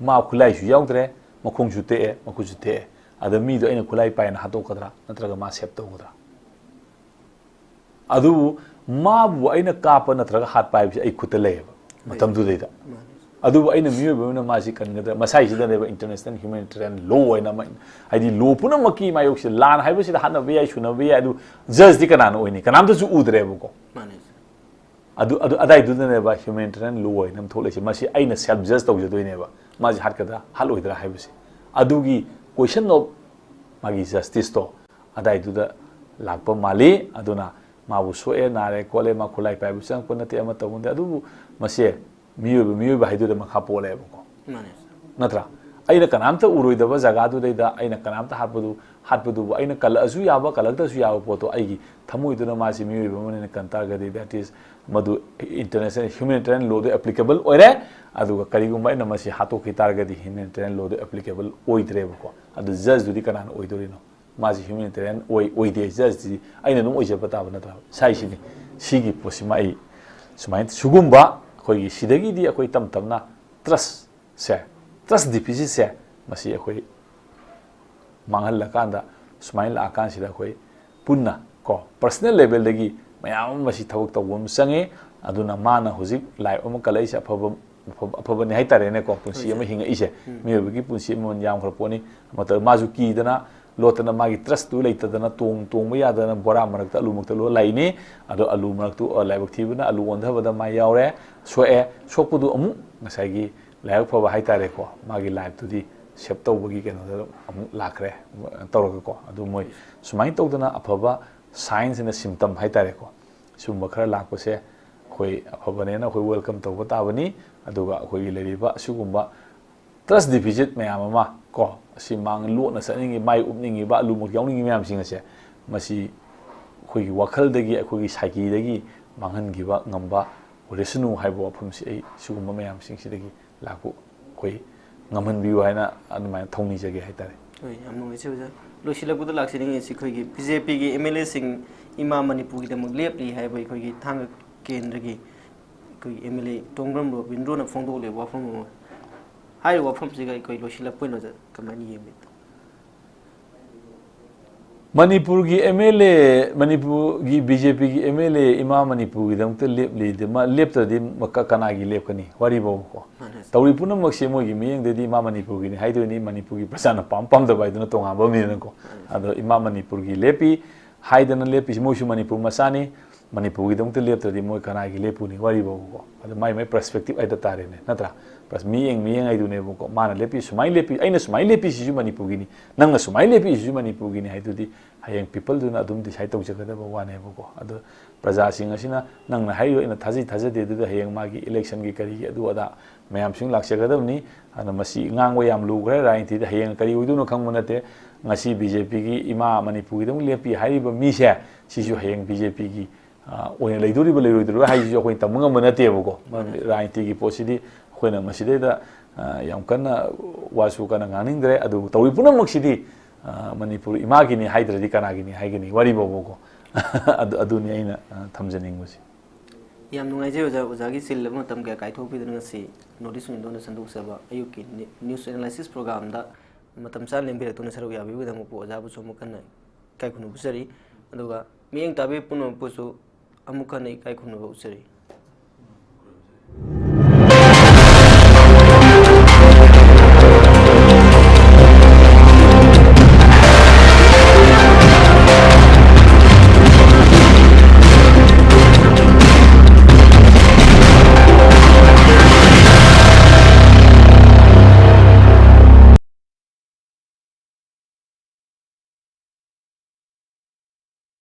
ꯃꯥ ꯈꯨꯠꯂꯥꯏꯁꯨ ꯌꯥꯎꯗ꯭ꯔꯦ, ꯃꯈꯣꯡꯁꯨ ꯇꯦꯛꯑꯦ, ꯃꯈꯨꯠꯁꯨ ꯇꯦꯛꯑꯦ꯫ ꯑꯗ ꯃꯤꯗꯣ ꯑꯩꯅ ꯈꯨꯠꯂꯥꯏ ꯄꯥꯏꯅ ꯍꯥꯠꯇꯣꯛꯀꯗ꯭ꯔꯥ ꯅꯠꯇ꯭ꯔꯒ ꯃꯥ ꯁꯦꯞ ꯇꯧꯒꯗ꯭ꯔꯥ? ꯑꯗꯨꯕꯨ ꯃꯥꯕꯨ ꯑꯩꯅ ꯀꯥꯞꯄ ꯅꯠꯇ꯭ꯔꯒ ꯍꯥꯠꯄ ꯍꯥꯏꯕꯁꯦ ꯑꯩ ꯈꯨꯠꯇ ꯂꯩꯌꯦꯕ ꯃꯇꯝꯗꯨꯗꯩꯗ꯫ ꯃꯥꯅꯦ꯫ ꯑꯗꯨꯕꯨ ꯑꯩꯅ ꯃꯤꯑꯣꯏꯕ ꯑꯃꯅ ꯃꯥꯁꯤ ꯀꯟꯒꯗ꯭ꯔꯥ? ꯃꯁꯥꯏꯁꯤꯗꯅꯦꯕ ꯏꯟꯇꯔꯅꯦꯁꯅꯦꯜ ꯍ꯭ꯌꯨꯃꯦꯅꯤꯇꯦꯔꯤꯌꯟ ꯂꯣ ꯍꯥꯏꯅ ꯑꯃ, ꯍꯥꯏꯗꯤ ꯂꯣ ꯄꯨꯝꯅꯃꯛꯀꯤ ꯃꯥꯌꯣꯛꯁꯤꯗ ꯂꯥꯟ ꯍꯥꯏꯕꯁꯤꯗ ꯍꯥꯠꯅꯕ ꯌꯥꯏ, ꯁꯨꯅꯕ ꯌꯥꯏ, ꯑꯗꯨ ꯖꯁꯇꯤ ꯀꯅꯥꯅ ꯑꯣꯏꯅꯤ? ꯀꯅꯥꯝꯇꯁꯨ ꯎꯗ꯭ꯔꯦꯕꯀꯣ꯫ ꯃꯥꯅꯦ꯫ ꯑꯗꯨ, ꯑꯗꯨ, ꯑꯗꯥꯏꯗꯨꯗꯅꯦꯕ ꯍ꯭ꯌꯨꯃꯦꯅꯤꯇꯦꯔꯤꯌꯟ ꯂꯣ ꯍꯥꯏꯅ ꯑꯃ ꯊꯣꯛꯂꯛꯏꯁꯦ꯫ ꯃꯁꯤ ꯑꯩꯅ ꯁꯦꯜꯐ ꯖꯁ ꯇꯧꯖꯗꯣꯏꯅꯦꯕ, ꯃꯥꯁꯦ ꯍꯥꯠꯀꯗ꯭ꯔꯥ ꯍꯥꯠꯂꯣꯏꯗ꯭ꯔꯥ ꯍꯥꯏꯕꯁꯦ꯫ ꯑꯗꯨꯒꯤ ꯀꯣꯏꯁꯟ ꯑꯣꯐ ꯃꯥꯒꯤ ꯖꯁꯇꯤꯁꯇꯣ ꯑꯗꯥꯏꯗꯨꯗ ꯂꯥꯛꯄ ꯃꯥꯜꯂꯤ꯫ ꯑꯗꯨꯅ ꯃꯥꯕꯨ ꯁꯣꯛꯑꯦ, ꯅꯥꯔꯦ, ꯈꯣꯠꯂꯦ, ꯃꯥ ꯈꯨꯠꯂꯥꯏ ꯄꯥꯏꯕ ꯆꯪꯉꯛꯄ ꯅꯠꯇꯦ, ꯑꯃ ꯇꯧꯕ ꯅꯠꯇꯦ꯫ ꯑꯗꯨꯕꯨ ꯃꯁꯦ ꯃꯤꯑꯣꯏꯕ, ꯃꯤꯑꯣꯏꯕ ꯍꯥꯏꯗꯨꯗ ꯃꯈꯥ ꯄꯣꯜꯂꯦꯕꯀꯣ꯫ ꯃꯥꯅꯦ꯫ ꯅꯠꯇ꯭ꯔꯥ? ꯑꯩꯅ ꯀꯅꯥꯝꯇ ꯎꯔꯣꯏꯗꯕ ꯖꯒꯥꯗꯨꯗꯩꯗ ꯑꯩꯅ ꯀꯅꯥꯝꯇ ꯍꯥꯠꯄꯗꯨ ꯍꯥꯠꯄꯗꯨꯕꯨ ꯑꯩꯅ ꯀꯜꯂꯛꯑꯁꯨ ꯌꯥꯕ, ꯀꯜꯂꯛꯇ꯭ꯔꯁꯨ ꯌꯥꯕ ꯄꯣꯠꯇꯣ ꯑꯩꯒꯤ ꯊꯃꯣꯏꯗꯨꯅ ꯃꯥꯁꯤ ꯃꯤꯑꯣꯏꯕ ꯑꯃꯅꯤꯅ ꯀꯟ ꯇꯥꯔꯒꯗꯤ, that is, ꯃꯗꯨ international humanitarian lawꯗ applicable ꯑꯣꯏꯔꯦ꯫ ꯑꯗꯨꯒ ꯀꯔꯤꯒꯨꯝꯕ ꯑꯩꯅ ꯃꯁꯤ ꯍꯥꯠꯇꯣꯛꯈꯤ ꯇꯥꯔꯒꯗꯤ humanitarian lawꯗ applicable ꯑꯣꯏꯗ꯭ꯔꯦꯕꯀꯣ꯫ ꯑꯗꯨ judgeꯗꯨꯗꯤ ꯀꯅꯥꯅ ꯑꯣꯏꯗꯣꯔꯤꯅꯣ? ꯃꯥꯁꯤ humanitarian ꯑꯣꯏ ꯑꯣꯏꯗꯦ, judgeꯇꯤ ꯑꯩꯅ ꯑꯗꯨꯝ ꯑꯣꯏꯖꯕ ꯇꯥꯕ ꯅꯠꯇ꯭ꯔꯥ? ꯁꯥꯏꯁꯤꯅꯤ꯫ ꯁꯤꯒꯤ ꯄꯣꯠꯁꯤꯃ ꯑꯩ ꯁꯨꯃꯥꯏꯅ, ꯁꯤꯒꯨꯝꯕ ꯑꯩꯈꯣꯏꯒꯤ ꯁꯤꯗꯒꯤꯗꯤ ꯑꯩꯈꯣꯏ ꯇꯞ ꯇꯞꯅ trustꯁꯦ, trust deficitꯁꯦ, ꯃꯁꯤ ꯑꯩꯈꯣꯏ ꯃꯥꯡꯍꯜꯂꯀꯥꯟꯗ, ꯁꯨꯃꯥꯏꯅ ꯂꯥꯛꯑꯀꯥꯟꯁꯤꯗ ꯑꯩꯈꯣꯏ ꯄꯨꯟꯅ ꯀꯣ, personal levelꯗꯒꯤ ꯃꯌꯥꯝ ꯑꯃ ꯃꯁꯤ ꯊꯕꯛ ꯇꯧꯕ ꯑꯃ ꯆꯪꯉꯤ꯫ ꯑꯗꯨꯅ ꯃꯥꯅ ꯍꯧꯖꯤꯛ life ꯑꯃ ꯀꯜꯂꯛꯏꯁꯦ ꯑꯐꯕ, ꯑꯐꯕ, ꯑꯐꯕꯅꯤ ꯍꯥꯏꯇꯥꯔꯦꯅꯦꯀꯣ, ꯄꯨꯟꯁꯤ ꯑꯃ ꯍꯤꯡꯉꯛꯏꯁꯦ꯫ ꯃꯤꯑꯣꯏꯕꯒꯤ ꯄꯨꯟꯁꯤ ꯑꯃ ꯌꯥꯝꯈ꯭ꯔ ꯄꯣꯠꯅꯤ꯫ ꯃꯇꯝ ꯃꯥꯁꯨ ꯀꯤꯗꯅ ꯂꯣꯠꯇꯅ, ꯃꯥꯒꯤ trustꯇꯨ ꯂꯩꯇꯗꯅ, ꯇꯣꯡ-, ꯇꯣꯡꯕ ꯌꯥꯗꯅ ꯕꯣꯔꯥ ꯃꯔꯛꯇ ꯑꯂꯨ ꯃꯔꯛꯇ ꯂꯣꯏ ꯂꯥꯛꯏꯅꯤ꯫ ꯑꯗꯣ ꯑꯂꯨ ꯃꯔꯛꯇꯨ, ꯑ, ꯂꯥꯏꯕꯛ ꯊꯤꯕꯅ ꯑꯂꯨ ꯑꯣꯟꯊꯕꯗ ꯃꯥ ꯌꯥꯎꯔꯦ, ꯁꯣꯛꯑꯦ꯫ ꯁꯣꯛꯄꯗꯨ ꯑꯃꯨꯛ ꯉꯁꯥꯏꯒꯤ ꯂꯥꯏꯕꯛ ꯐꯕ ꯍꯥꯏꯇꯥꯔꯦꯀꯣ, ꯃꯥꯒꯤ lifeꯇꯨꯗꯤ save ꯇꯧꯕꯒꯤ ꯀꯩꯅꯣꯗ ꯑꯃꯨꯛ ꯂꯥꯛꯈ꯭ꯔꯦ, ꯇꯧꯔꯒꯀꯣ꯫ ꯑꯗꯨ ꯃꯣꯏ ꯁꯨꯃꯥꯏꯅ ꯇꯧꯗꯅ ꯑꯐꯕ signs and symptom ꯍꯥꯏꯇꯥꯔꯦꯀꯣ, ꯁꯤꯒꯨꯝꯕ ꯈꯔ ꯂꯥꯛꯄꯁꯦ ꯑꯩꯈꯣꯏ ꯑꯐꯕꯅꯦꯅ ꯑꯩꯈꯣꯏ welcome ꯇꯧꯕ ꯇꯥꯕꯅꯤ꯫ ꯑꯗꯨꯒ ꯑꯩꯈꯣꯏꯒꯤ ꯂꯩꯔꯤꯕ ꯑꯁꯤꯒꯨꯝꯕ trust deficit ꯃꯌꯥꯝ ꯑꯃ ꯀꯣ, ꯑꯁꯤ ꯃꯥꯡ ꯂꯣꯠꯅ ꯆꯠꯅꯤꯡꯉꯤ, ꯃꯥꯏ ꯎꯞꯅꯤꯡꯉꯤꯕ, ꯑꯂꯨꯃꯛ ꯌꯥꯎꯅꯤꯡꯉꯤ ꯃꯌꯥꯝꯁꯤꯡ ꯑꯁꯦ, ꯃꯁꯤ ꯑꯩꯈꯣꯏꯒꯤ ꯋꯥꯈꯜꯗꯒꯤ, ꯑꯩꯈꯣꯏꯒꯤ psycheꯗꯒꯤ ꯃꯥꯡꯍꯟꯈꯤꯕ ꯉꯝꯕ ꯑꯣꯏꯔꯁꯅꯨ ꯍꯥꯏꯕ ꯋꯥꯐꯝꯁꯤ ꯑꯩ ꯁꯤꯒꯨꯝꯕ ꯃꯌꯥꯝꯁꯤꯡꯁꯤꯗꯒꯤ ꯂꯥꯛꯄ ꯑꯩꯈꯣꯏ ꯉꯝꯍꯟꯕꯤꯌꯨ ꯍꯥꯏꯅ ꯑꯗꯨꯃꯥꯏꯅ ꯊꯧꯅꯤꯖꯒꯦ ꯍꯥꯏꯇꯥꯔꯦ꯫ ꯍꯣꯏ, ꯌꯥꯝ ꯅꯨꯡꯉꯥꯏꯖꯩ ꯑꯣꯖꯥ꯫ ꯂꯣꯏꯁꯤꯜꯂꯛꯄꯗ ꯂꯥꯛꯆꯅꯤꯡꯉꯤꯁꯤ ꯑꯩꯈꯣꯏꯒꯤ BJPꯒꯤ MLAꯁꯤꯡ ꯏꯃꯥ ꯃꯅꯤꯄꯨꯔꯒꯤꯗꯃꯛ ꯂꯦꯞꯂꯤ ꯍꯥꯏꯕ ꯑꯩꯈꯣꯏꯒꯤ ꯊꯥꯡꯒ ꯀꯦꯟꯗ꯭ꯔꯒꯤ ꯑꯩꯈꯣꯏꯒꯤ MLA ꯇꯣꯡꯕ꯭ꯔꯝ ꯔꯣꯕꯤꯟꯗ꯭ꯔꯣꯅ ꯐꯣꯡꯗꯣꯛꯂꯤꯕ ꯋꯥꯐꯝ ꯑꯃ, ꯍꯥꯏꯔꯤꯕ ꯋꯥꯐꯝꯁꯤꯒ ꯑꯩꯈꯣꯏ ꯂꯣꯏꯁꯤꯜꯂꯛꯄ ꯑꯣꯏꯅ ꯑꯣꯖꯥ ꯀꯃꯥꯏꯅ ꯌꯦꯡꯕꯤ? ꯃꯅꯤꯄꯨꯔꯒꯤ MLA, ꯃꯅꯤꯄꯨꯔꯒꯤ BJPꯒꯤ MLA ꯏꯃꯥ ꯃꯅꯤꯄꯨꯔꯒꯤꯗꯃꯛꯇ ꯂꯦꯞꯂꯤꯗꯤ, ꯃꯥ ꯂꯦꯞꯇ꯭ꯔꯗꯤ ꯃ-, ꯀ-, ꯀꯅꯥꯒꯤ ꯂꯦꯞꯀꯅꯤ? ꯋꯥꯔꯤꯕꯧꯀꯣ꯫ ꯃꯥꯅꯦ꯫ ꯇꯧꯔꯤ ꯄꯨꯝꯅꯃꯛꯁꯦ ꯃꯣꯏꯒꯤ ꯃꯤꯠꯌꯦꯡꯗꯗꯤ ꯏꯃꯥ ꯃꯅꯤꯄꯨꯔꯒꯤꯅꯤ ꯍꯥꯏꯗꯣꯏꯅꯤ, ꯃꯅꯤꯄꯨꯔꯒꯤ ꯄ꯭ꯔꯖꯥꯅ ꯄꯥꯝ ꯄꯥꯝꯗꯕ ꯍꯥꯏꯗꯨꯅ ꯇꯣꯉꯥꯟꯕ ꯑꯃꯅꯤꯅꯀꯣ꯫ ꯃꯥꯅꯦ꯫ ꯑꯗꯣ ꯏꯃꯥ ꯃꯅꯤꯄꯨꯔꯒꯤ ꯂꯦꯞꯄꯤ ꯍꯥꯏꯗꯅ ꯂꯦꯞꯄꯤꯁꯤ ꯃꯣꯏꯁꯨ ꯃꯅꯤꯄꯨꯔ ꯃꯆꯥꯅꯤ, ꯃꯅꯤꯄꯨꯔꯒꯤꯗꯃꯛꯇ ꯂꯦꯞꯇ꯭ꯔꯗꯤ ꯃꯣꯏ ꯀꯅꯥꯒꯤ ꯂꯦꯞꯄꯨꯅꯤ? ꯋꯥꯔꯤꯕꯧꯀꯣ꯫ ꯑꯗꯣ ꯃꯥꯏ ꯃꯥꯏ perspective ꯍꯥꯏꯗ ꯇꯥꯔꯦꯅꯦ, ꯅꯠꯇ꯭ꯔꯥ? ꯄ꯭ꯂꯁ ꯃꯤꯠꯌꯦꯡ, ꯃꯤꯠꯌꯦꯡ ꯍꯥꯏꯗꯨꯅꯦꯕꯀꯣ꯫ ꯃꯥꯅ ꯂꯦꯞꯄꯤ, ꯁꯨꯃꯥꯏꯅ ꯂꯦꯞꯄꯤ, ꯑꯩꯅ ꯁꯨꯃꯥꯏꯅ ꯂꯦꯞꯄꯤꯁꯤꯁꯨ ꯃꯅꯤꯄꯨꯔꯒꯤꯅꯤ, ꯅꯪꯅ ꯁꯨꯃꯥꯏꯅ ꯂꯦꯞꯄꯤꯁꯤꯁꯨ ꯃꯅꯤꯄꯨꯔꯒꯤꯅꯤ ꯍꯥꯏꯗꯨꯗꯤ ꯍꯌꯦꯡ peopleꯗꯨꯅ ꯑꯗꯨꯝ decide ꯇꯧꯖꯒꯗꯕ ꯋꯥꯅꯦꯕꯀꯣ꯫ ꯑꯗꯣ ꯄ꯭ꯔꯖꯥꯁꯤꯡ ꯑꯁꯤꯅ ꯅꯪꯅ ꯍꯥꯏꯔꯤꯕ ꯑꯩꯅ ꯊꯥꯖꯩ ꯊꯥꯖꯗꯦ ꯑꯗꯨꯗ ꯍꯌꯦꯡ ꯃꯥꯒꯤ electionꯒꯤ ꯀꯔꯤꯒꯤ ꯑꯗꯨ ꯑꯗꯥ ꯃꯌꯥꯝꯁꯤꯡ ꯂꯥꯛꯆꯒꯗꯕꯅꯤ꯫ ꯑꯗꯨꯅ ꯃꯁꯤ ꯉꯥꯡꯕ ꯌꯥꯝ ꯂꯨꯈ꯭ꯔꯦ꯫ ꯔꯥꯖꯅꯤꯇꯤꯗ ꯍꯌꯦꯡ ꯀꯔꯤ ꯑꯣꯏꯗꯣꯏꯅꯣ ꯈꯪꯕ ꯅꯠꯇꯦ꯫ ꯉꯁꯤ ꯕꯤ ꯖꯦ ꯄꯤꯒꯤ ꯏꯃꯥ ꯃꯅꯤꯄꯨꯔꯒꯤꯗꯃꯛ ꯂꯦꯞꯄꯤ ꯍꯥꯏꯔꯤꯕ ꯃꯤꯁꯦ, ꯁꯤꯁꯨ ꯍꯌꯦꯡ ꯕꯤ ꯖꯦ ꯄꯤꯒꯤ ꯑꯣꯏꯅ ꯂꯩꯗꯣꯔꯤꯕ ꯂꯩꯔꯣꯏꯗꯣꯔꯤꯕ ꯍꯥꯏꯁꯤꯁꯨ ꯑꯩꯈꯣꯏ ꯇꯝꯕ ꯉꯝꯕ ꯅꯠꯇꯦꯕꯀꯣ꯫ ꯃꯔꯝꯗꯤ ꯔꯥꯖꯅꯤꯇꯤꯒꯤ ꯄꯣꯠꯁꯤꯗꯤ ꯑꯩꯈꯣꯏꯅ ꯃꯁꯤꯗꯩꯗ ꯑ, ꯌꯥꯝ ꯀꯟꯅ ꯋꯥꯁꯨ ꯀꯟꯅ ꯉꯥꯡꯅꯤꯡꯗ꯭ꯔꯦ꯫ ꯑꯗꯨꯕꯨ ꯇꯧꯔꯤ ꯄꯨꯝꯅꯃꯛꯁꯤꯗꯤ ꯑ, ꯃꯅꯤꯄꯨꯔ ꯏꯃꯥꯒꯤꯅꯤ ꯍꯥꯏꯗ꯭ꯔꯗꯤ ꯀꯅꯥꯒꯤꯅꯤ ꯍꯥꯏꯒꯅꯤ? ꯋꯥꯔꯤ ꯐꯥꯎꯕꯀꯣ꯫ ꯑꯗꯨ, ꯑꯗꯨꯅꯤ ꯑꯩꯅ ꯑ, ꯊꯝꯖꯅꯤꯡꯕꯁꯦ꯫ ꯌꯥꯝ ꯅꯨꯡꯉꯥꯏꯖꯩ ꯑꯣꯖꯥ, ꯑꯣꯖꯥꯒꯤ ꯆꯤꯜꯂꯕ ꯃꯇꯝ ꯀꯌꯥ ꯀꯥꯏꯊꯣꯛꯄꯤꯗꯨꯅ ꯉꯁꯤ North East Window-ꯅ ꯁꯟꯗꯣꯛꯆꯕ ꯑꯌꯨꯛꯀꯤ ꯅꯤ-, news analysis program-ꯗ ꯃꯇꯝ ꯆꯥꯅ ꯂꯦꯡꯕꯤꯔꯛꯇꯨꯅ ꯁꯔꯨꯛ ꯌꯥꯕꯤꯕꯒꯤꯗꯃꯛꯄꯨ ꯑꯣꯖꯥꯕꯨꯁꯨ ꯑꯃꯨꯛ ꯍꯟꯅ ꯏꯀꯥꯏ ꯈꯨꯝꯅꯕ ꯎꯠꯆꯔꯤ꯫ ꯑꯗꯨꯒ ꯃꯤꯠꯌꯦꯡ ꯇꯥꯕꯤ ꯄꯨꯝꯅꯃꯛꯄꯨꯁꯨ ꯑꯃꯨꯛ ꯍꯟꯅ ꯏꯀꯥꯏ ꯈꯨꯝꯅꯕ ꯎꯠꯆꯔꯤ꯫